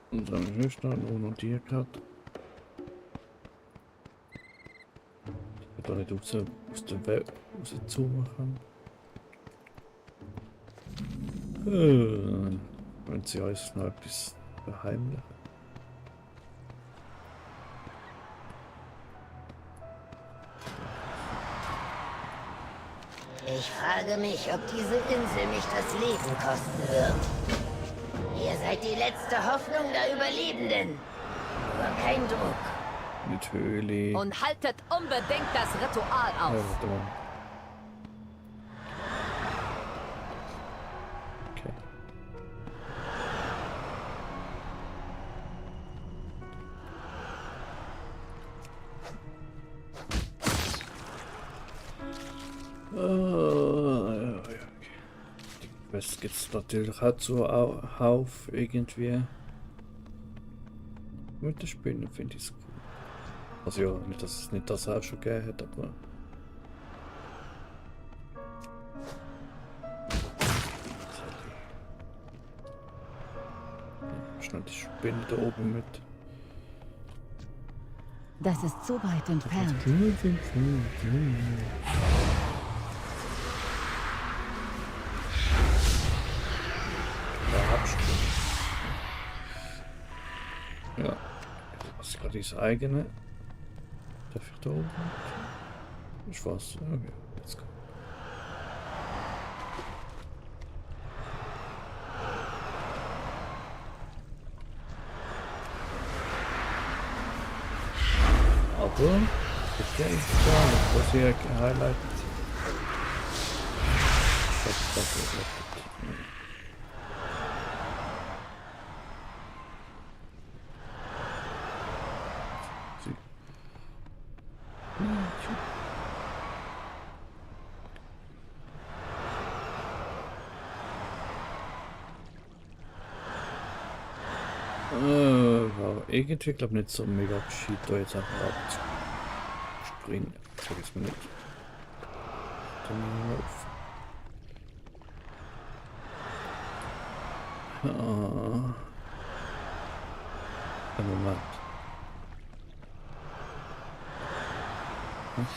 Und dann ist da notiert gehabt. Ich da nicht aus der Welt rauszoomen kann. Wenn sie alles noch etwas verheimlichen. Ich frage mich, ob diese Insel mich das Leben kosten wird. Ihr seid die letzte Hoffnung der Überlebenden. Aber kein Druck. Mit Höhle. Und haltet unbedingt das Ritual Ja, auf. warte mal. Okay. Das gibt's natürlich auch zuhauf irgendwie. Mit der Spinne finde ich es cool. Also ja, nicht, dass es nicht das auch schon gegeben hat, aber... Schnell die Spinne da oben mit. Das ist so weit entfernt. Ja, das ist gerade das eigene. Darf ich da oben? Ich weiß. Okay, let's go. Aber, okay, was hier gehighlightet. Das war irgendwie, glaube nicht so mega gescheit, da jetzt einfach abzuspringen. Sag ich mir nicht. Dann auf. Ah. Ein Moment. Hm?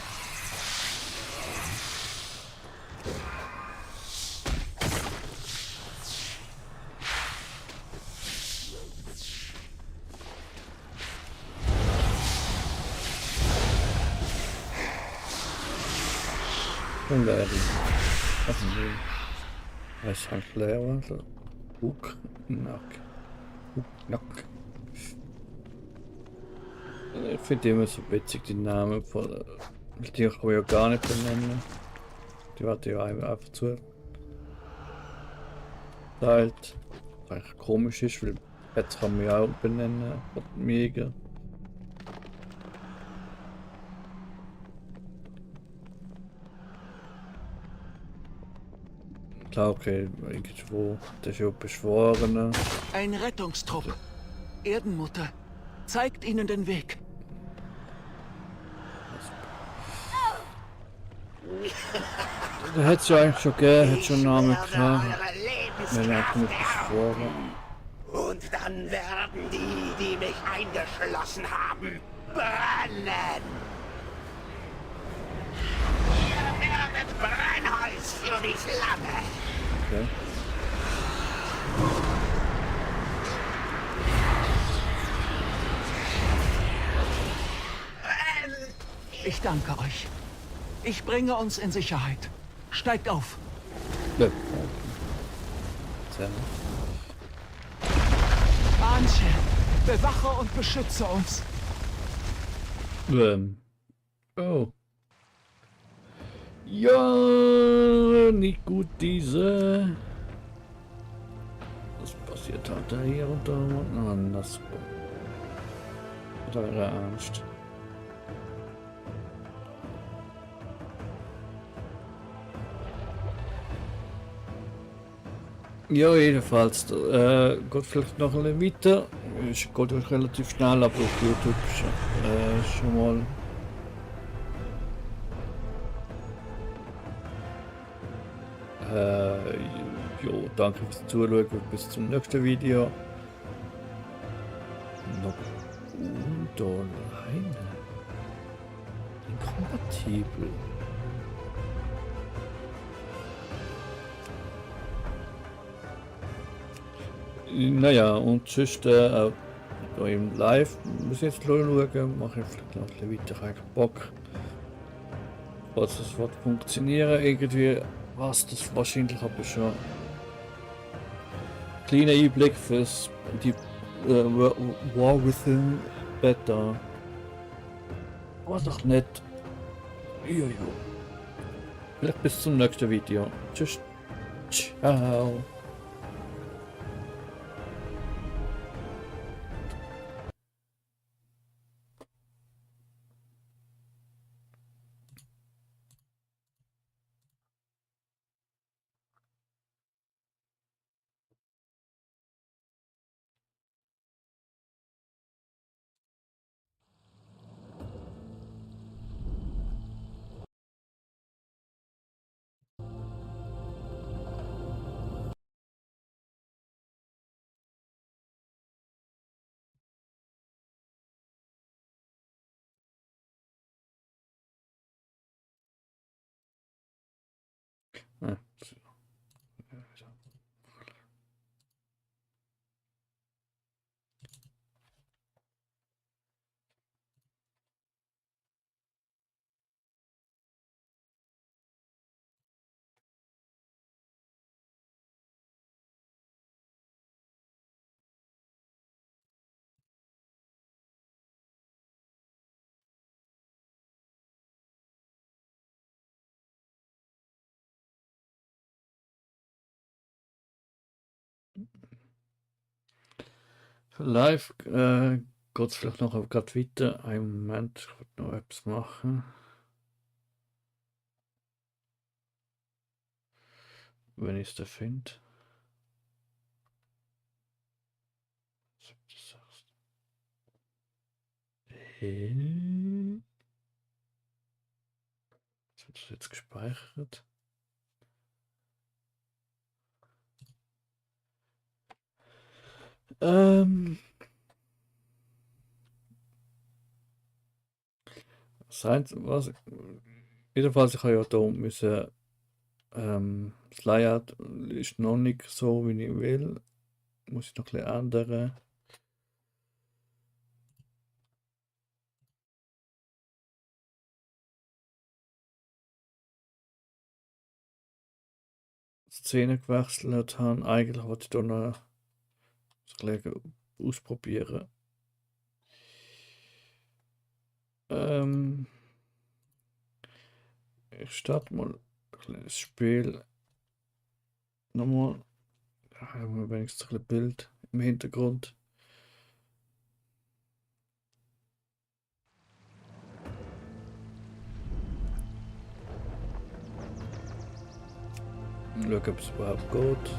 Und Also nee. Das ist halt leer, also. Hucknack. Hucknack. Ich finde immer so witzig die Namen von. Die kann man ja gar nicht benennen. Die werden ja einfach zu. Halt. Was eigentlich komisch ist, weil jetzt kann man ja auch benennen. Oder Mega. Klar, okay, irgendwo. Das ist ja beschworen. Ein Rettungstrupp. Erdenmutter. Zeigt ihnen den Weg. Da hätte es ja eigentlich schon gegeben, hätte schon einen Namen werde gehabt. eure Wenn er nicht Lebenskräfte beschworen. und dann werden die mich eingeschlossen haben, brennen. Ihr werdet Brennholz für die Flamme. Okay. Ich danke euch. Ich bringe uns in Sicherheit. Steigt auf. Ja, okay. Sehr nett. Anche, bewache und beschütze uns. Oh. Ja, nicht gut diese. Was passiert hat da hier und da unten anders? Oder wäre ernst? Ja, jedenfalls. Geht vielleicht noch ein bisschen weiter. Es geht auch relativ schnell, aber auf YouTube schon mal. Jo, danke fürs Zuschauen. Bis zum nächsten Video. Noch und alleine. Inkompatibel. Naja, und sonst da im Live muss ich jetzt schauen, mache ich vielleicht noch ein bisschen weiter, ich habe Bock. Was das wird funktionieren, irgendwie, was das wahrscheinlich aber schon. Kleiner Einblick fürs die War Within Beta. War doch nett. Jojo. Vielleicht bis zum nächsten Video. Tschüss. Ciao. Ah, so. Für live geht es vielleicht noch gerade weiter. Einen Moment, ich wollte noch etwas machen. Wenn ich es da finde. Hey. Wird das jetzt gespeichert? Was? Jedenfalls, ich habe ja da müssen, das Layout ist noch nicht so, wie ich will. Muss ich noch ein bisschen ändern. Szene gewechselt habe. Eigentlich wollte ich da noch das ausprobieren. Ich starte mal ein kleines Spiel. Nochmal. Ja, haben wir wenigstens ein bisschen Bild im Hintergrund. Schauen, ob es überhaupt geht.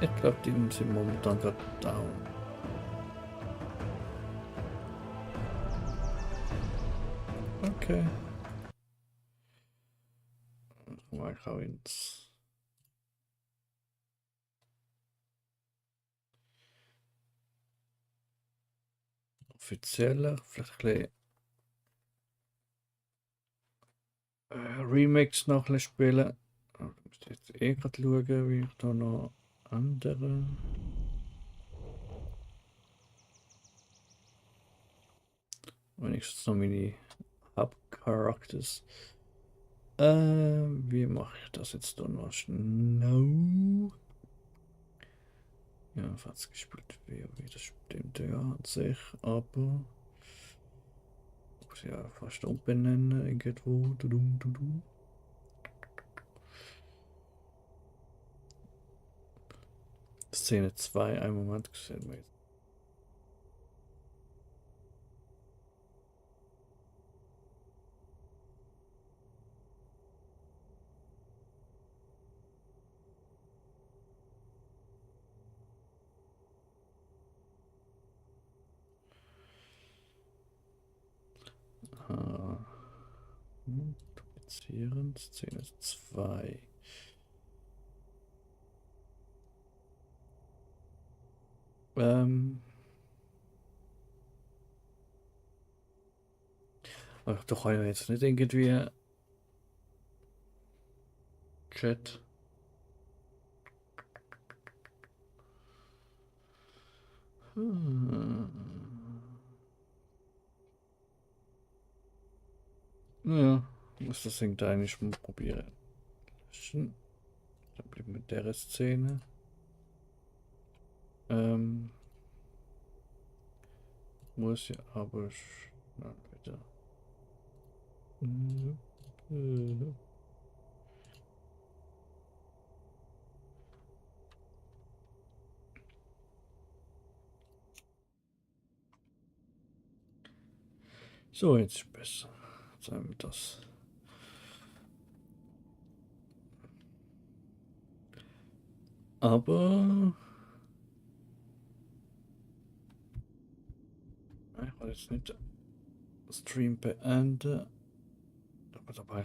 Ich glaube, die sind momentan gerade down. Okay. Mal auch ins Offizieller, vielleicht ein bisschen Remix noch ein bisschen spielen. Ich muss jetzt eh gerade schauen, wie ich da noch andere. Wenigstens noch meine Hauptcharakters. Wie mache ich das jetzt da noch schnell? Ja, fast gespielt WoW, das stimmt ja an sich, aber muss ja fast umbenennen irgendwo. Szene 2, einen Moment gesehen wir jetzt. Duplizieren, Szene 2. Ach, doch kann ich jetzt nicht irgendwie Chat. Ja, muss das Ding da eigentlich mal probieren. Dann bleiben mit der Szene. Muss ja aber schnell wieder. So, jetzt ist besser. Jetzt haben wir das. Aber ich will jetzt nicht Stream beenden. Aber dabei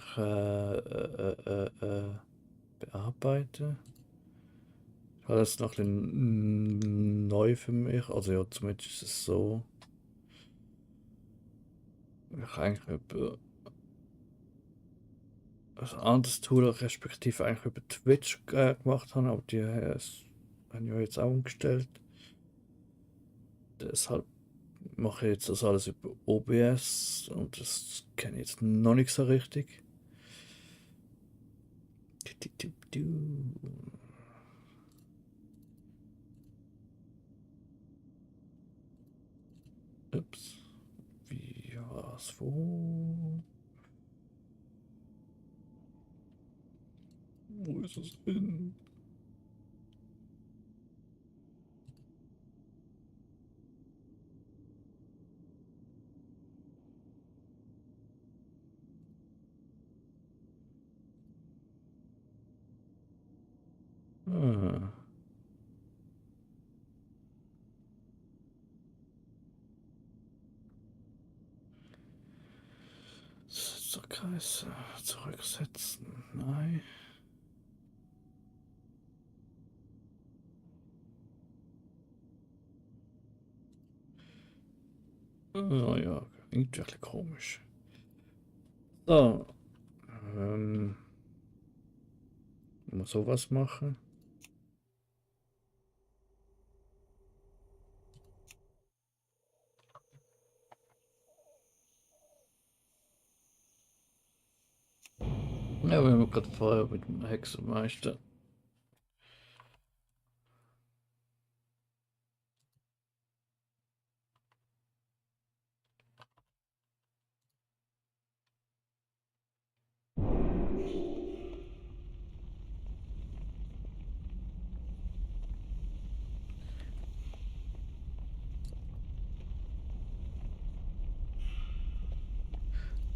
bearbeiten. Ich habe das noch ein bisschen neu für mich. Also ja, zumindest ist es so. Ich eigentlich über ein anderes Tool, respektive eigentlich über Twitch gemacht habe, aber die haben ja jetzt auch umgestellt. Deshalb mache ich jetzt das alles über OBS und das kenne ich jetzt noch nicht so richtig. Ups. Wie war's? Wo ist es hin? Ah. Kreis zurücksetzen. Nein. Oh ja, klingt wirklich komisch. So. Mal sowas machen. Ja, wir haben gerade vorher mit dem Hexenmeister.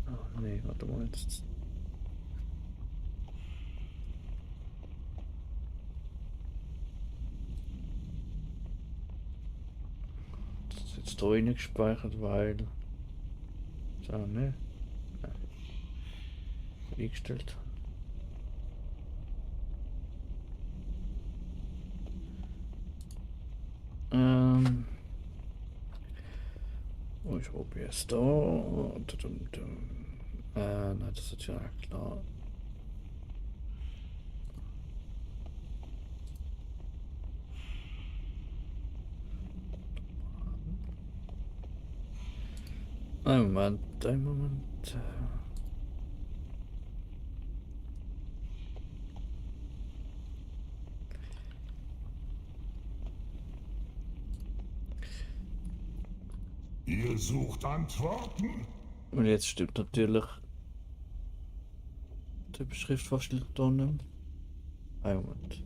Oh nee, warte mal jetzt. Das ist jetzt da rein gespeichert, weil. So, ne? Nein. Eingestellt. Wo ist OBS da? Nein, das ist ja klar. Ein Moment, ein Moment. Ihr sucht Antworten? Und jetzt stimmt natürlich der Beschrift fast da nicht. Ein Moment.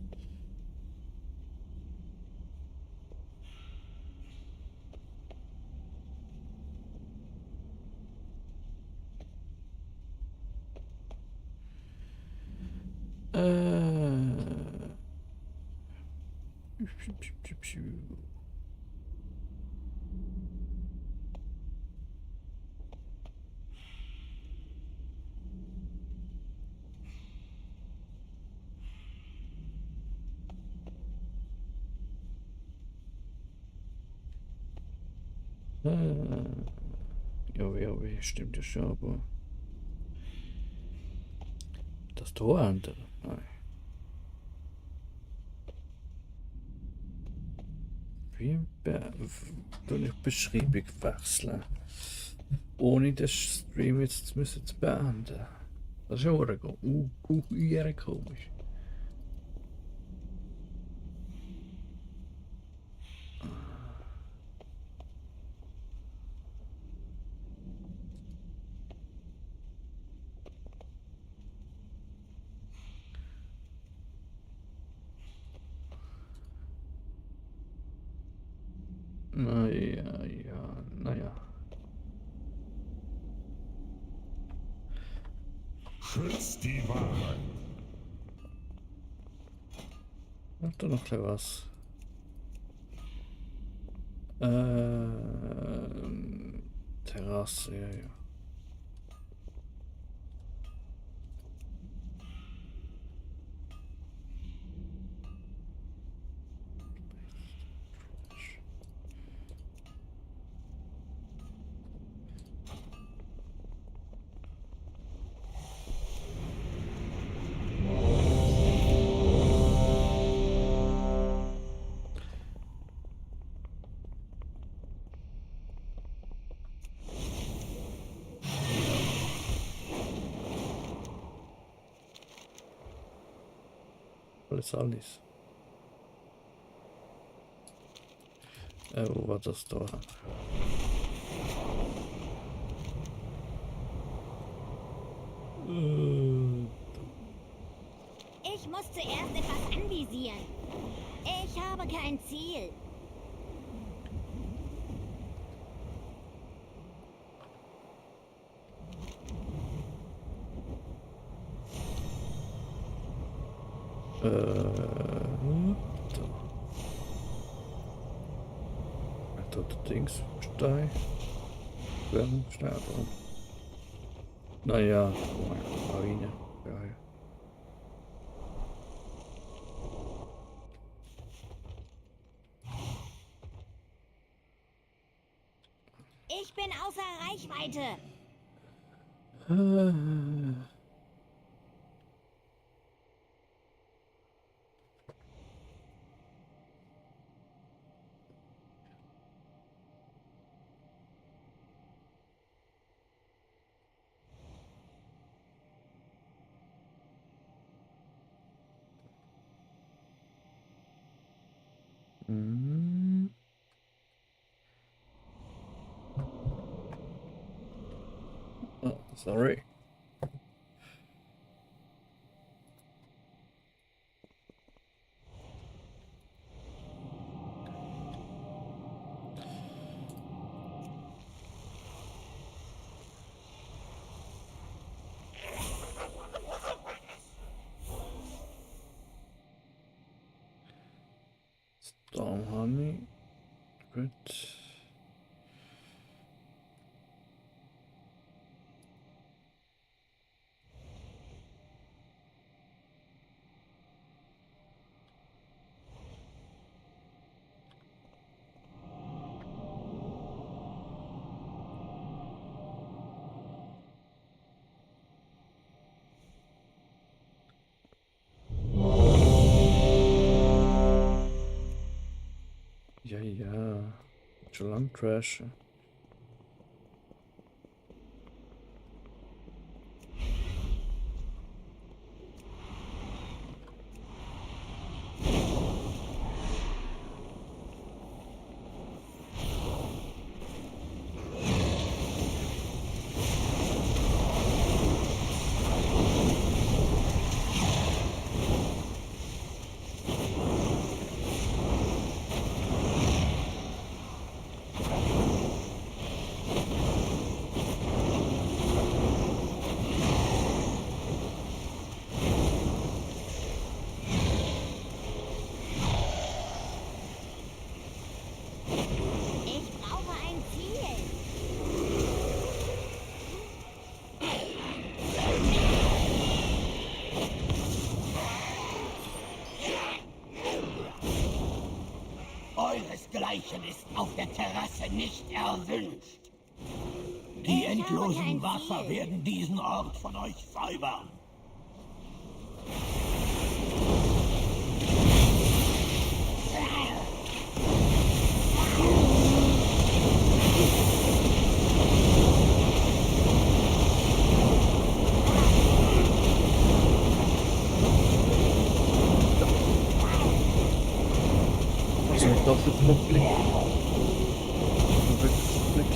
Ja, stimmt ja schon, aber das Tor andere. Nein. Wie tue ich Beschreibung wechseln? Ohne den Stream jetzt müssen zu beenden. Das ist ja auch komisch. Naja. Schützt die Wahrheit. Mach doch noch gleich was. Terrasse, ja. Alles. Wo war das da? Ich muss zuerst etwas anvisieren. Ich habe kein Ziel. Da Dings, Stein. Stein, aber. Naja, Marine. Ja. Ich bin außer Reichweite. Hm. Oh, sorry. Storm Honey. Gut. Ja, ja. Schon lang Trash. Ich brauche ein Ziel. Euresgleichen ist auf der Terrasse nicht erwünscht. Die endlosen Wasser werden diesen Ort von euch säubern. So ein Doppelblick. Rückblick.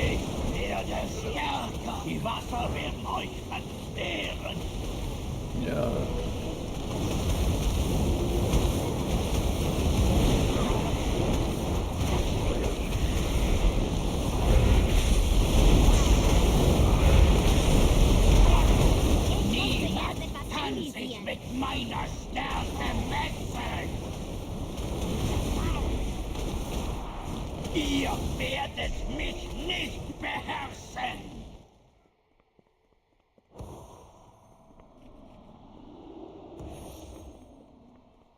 Ich werde stärker. Die Wasser werden euch verzehren. Ja. Niemand kann sich mit meiner Stärke messen. Ihr werdet mich nicht beherrschen.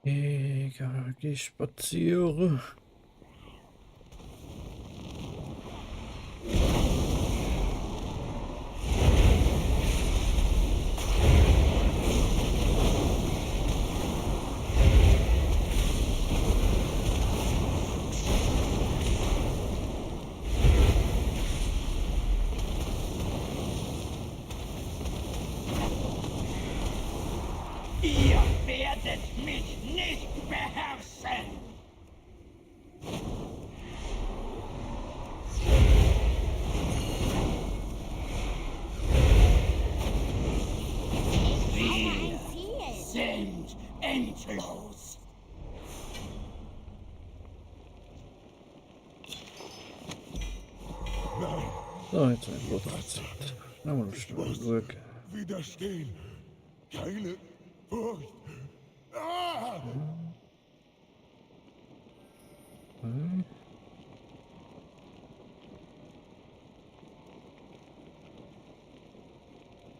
Egal, geh spazieren. Ihr werdet mich nicht beherrschen. Wir sind endlos. So, jetzt ein Blutrezept. Na, mal schnell durch. Widerstehen. Keine Furcht. Ah!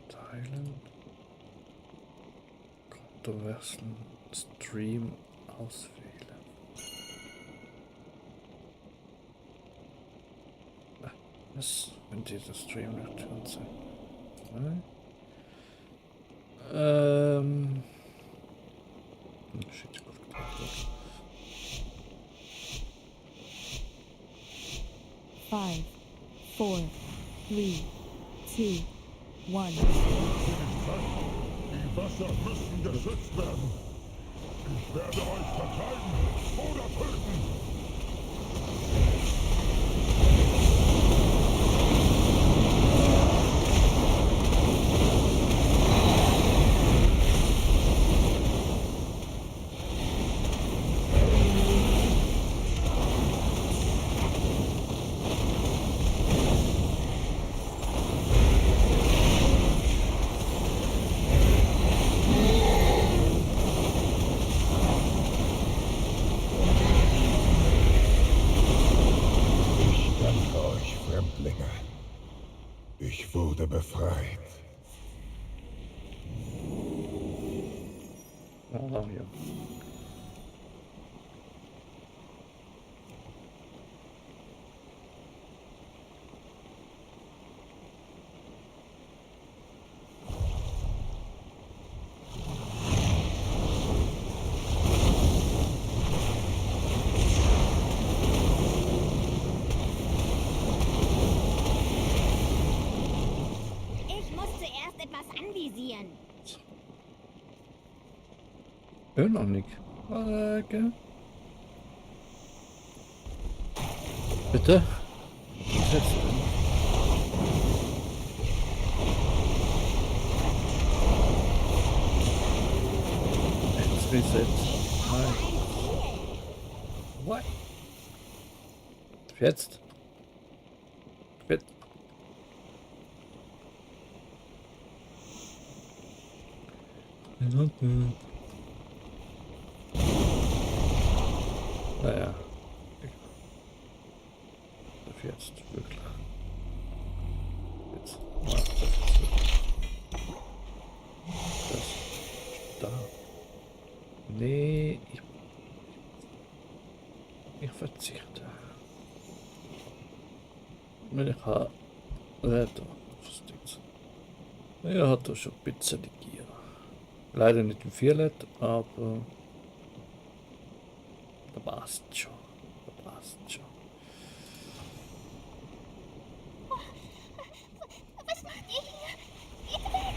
Teilen. Kontroversen Stream auswählen. Was? Wenn dieser Stream nicht schon sein. Shit, gut. 5, 4, 3, 2, 1. Die Wasser müssen geschützt werden. Ich werde euch vertreiben oder töten. Ich wurde befreit. Ah, ja. Anvisieren. Noch nicht. Okay. Bitte? Was jetzt denn? Jetzt Reset. Nein. What? Jetzt? Jetzt? Naja. Das jetzt wirklich. Jetzt macht das jetzt wirklich. Das da. Nee, ich verzichte. Ich habe er hat da schon ein bisschen die Gier. Leider nicht im Violet, aber da passt schon. Da passt schon. Was macht ihr hier? Geht weg!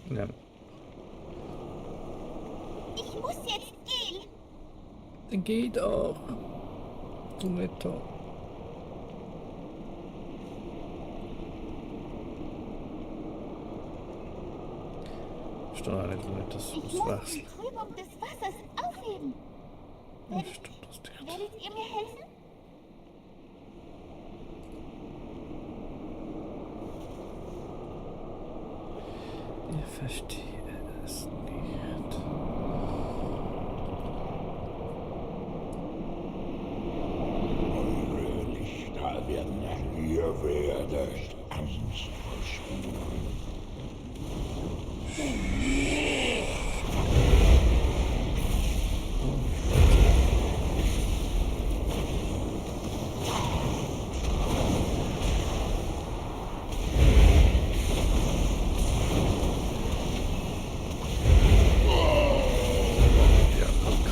Ja. Ich muss jetzt gehen. Dann geht auch. Du netter. Ich verstehe nicht, wie das Ich muss wachst. die Trübung des Wassers aufheben. Werdet ihr mir helfen? Ich verstehe es nicht. Eure Lichter werden ihr werdet Angst verspüren.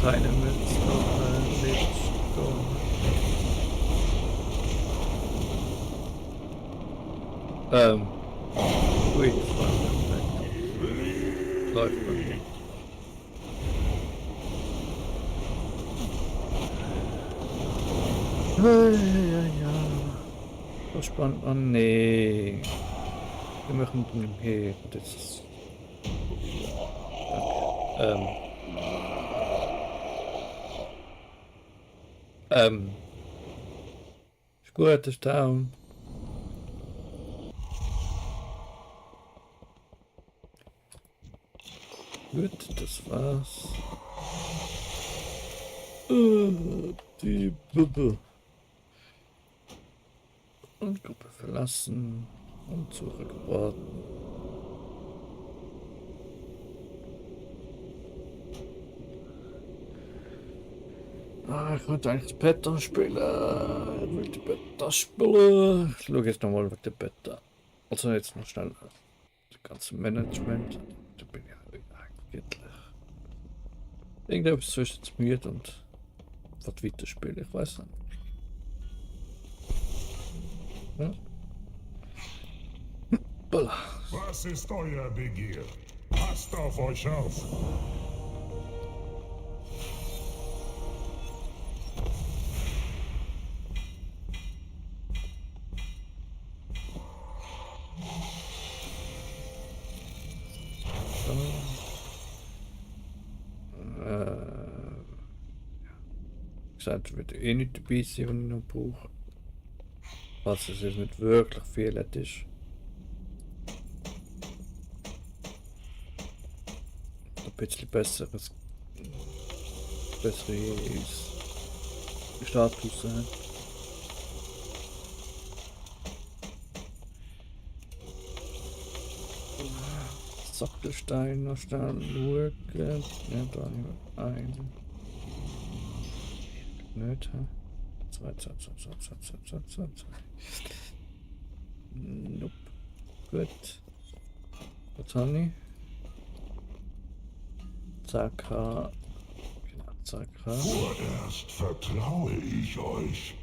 Keine Münzen. Ui, das war perfekt. Läuft man. Ja. So spannend. Oh nee. Wir machen den hier. Das ist. Ist gut, ist down. Gut, das war's. Die Bubbe. Und Gruppe verlassen und zurückwarten. Ich wollte eigentlich das Beta spielen. Ich will die Beta spielen. Ich schaue jetzt nochmal mit der Beta. Also jetzt noch schnell das ganze Management. Da bin ich eigentlich. Irgendetwas zwischen jetzt müde und was weiterspielen. Ich weiß nicht. Ja. Was ist euer Begehr? Passt auf euch auf! Gesagt, wird eh nicht dabei sein, wenn ich noch brauche. Was es jetzt nicht wirklich viel ist. Ein bisschen bessere Status. Sockelstein noch schnell schauen. Ja, da nehmen wir einen. Nicht, hä? Zwei. Nope. Gut. Was habe ich? Zaka. Genau, Zaka. Vorerst vertraue ich euch.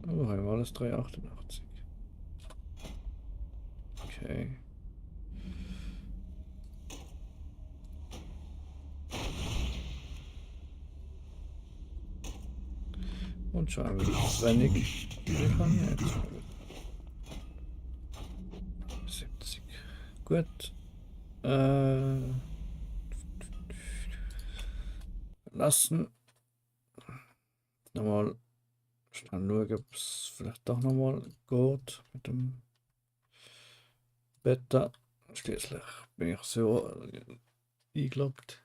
Oh, haben wir alles 388. Okay. Und schauen wir, das wenig. Wir haben jetzt 70. Gut. Lassen. Nochmal schnell schauen, ob es vielleicht doch nochmal geht mit dem Beta. Schließlich bin ich so eingeloggt.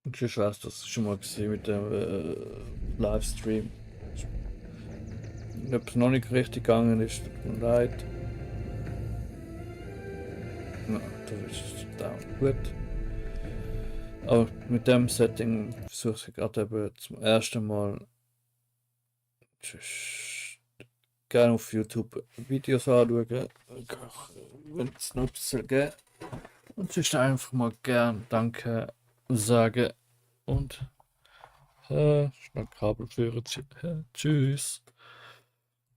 Und ich weiß, das ist schon mal gesehen mit dem Livestream. Ob es noch nicht richtig gegangen ist, tut mir leid. Na, da ist es down. Gut. Aber mit dem Setting versuche ich gerade eben zum ersten Mal gerne auf YouTube Videos anschauen, wenn es noch ein bisschen geht. Und sonst einfach mal gern Danke sagen und schnell Kabel führen. Tschüss.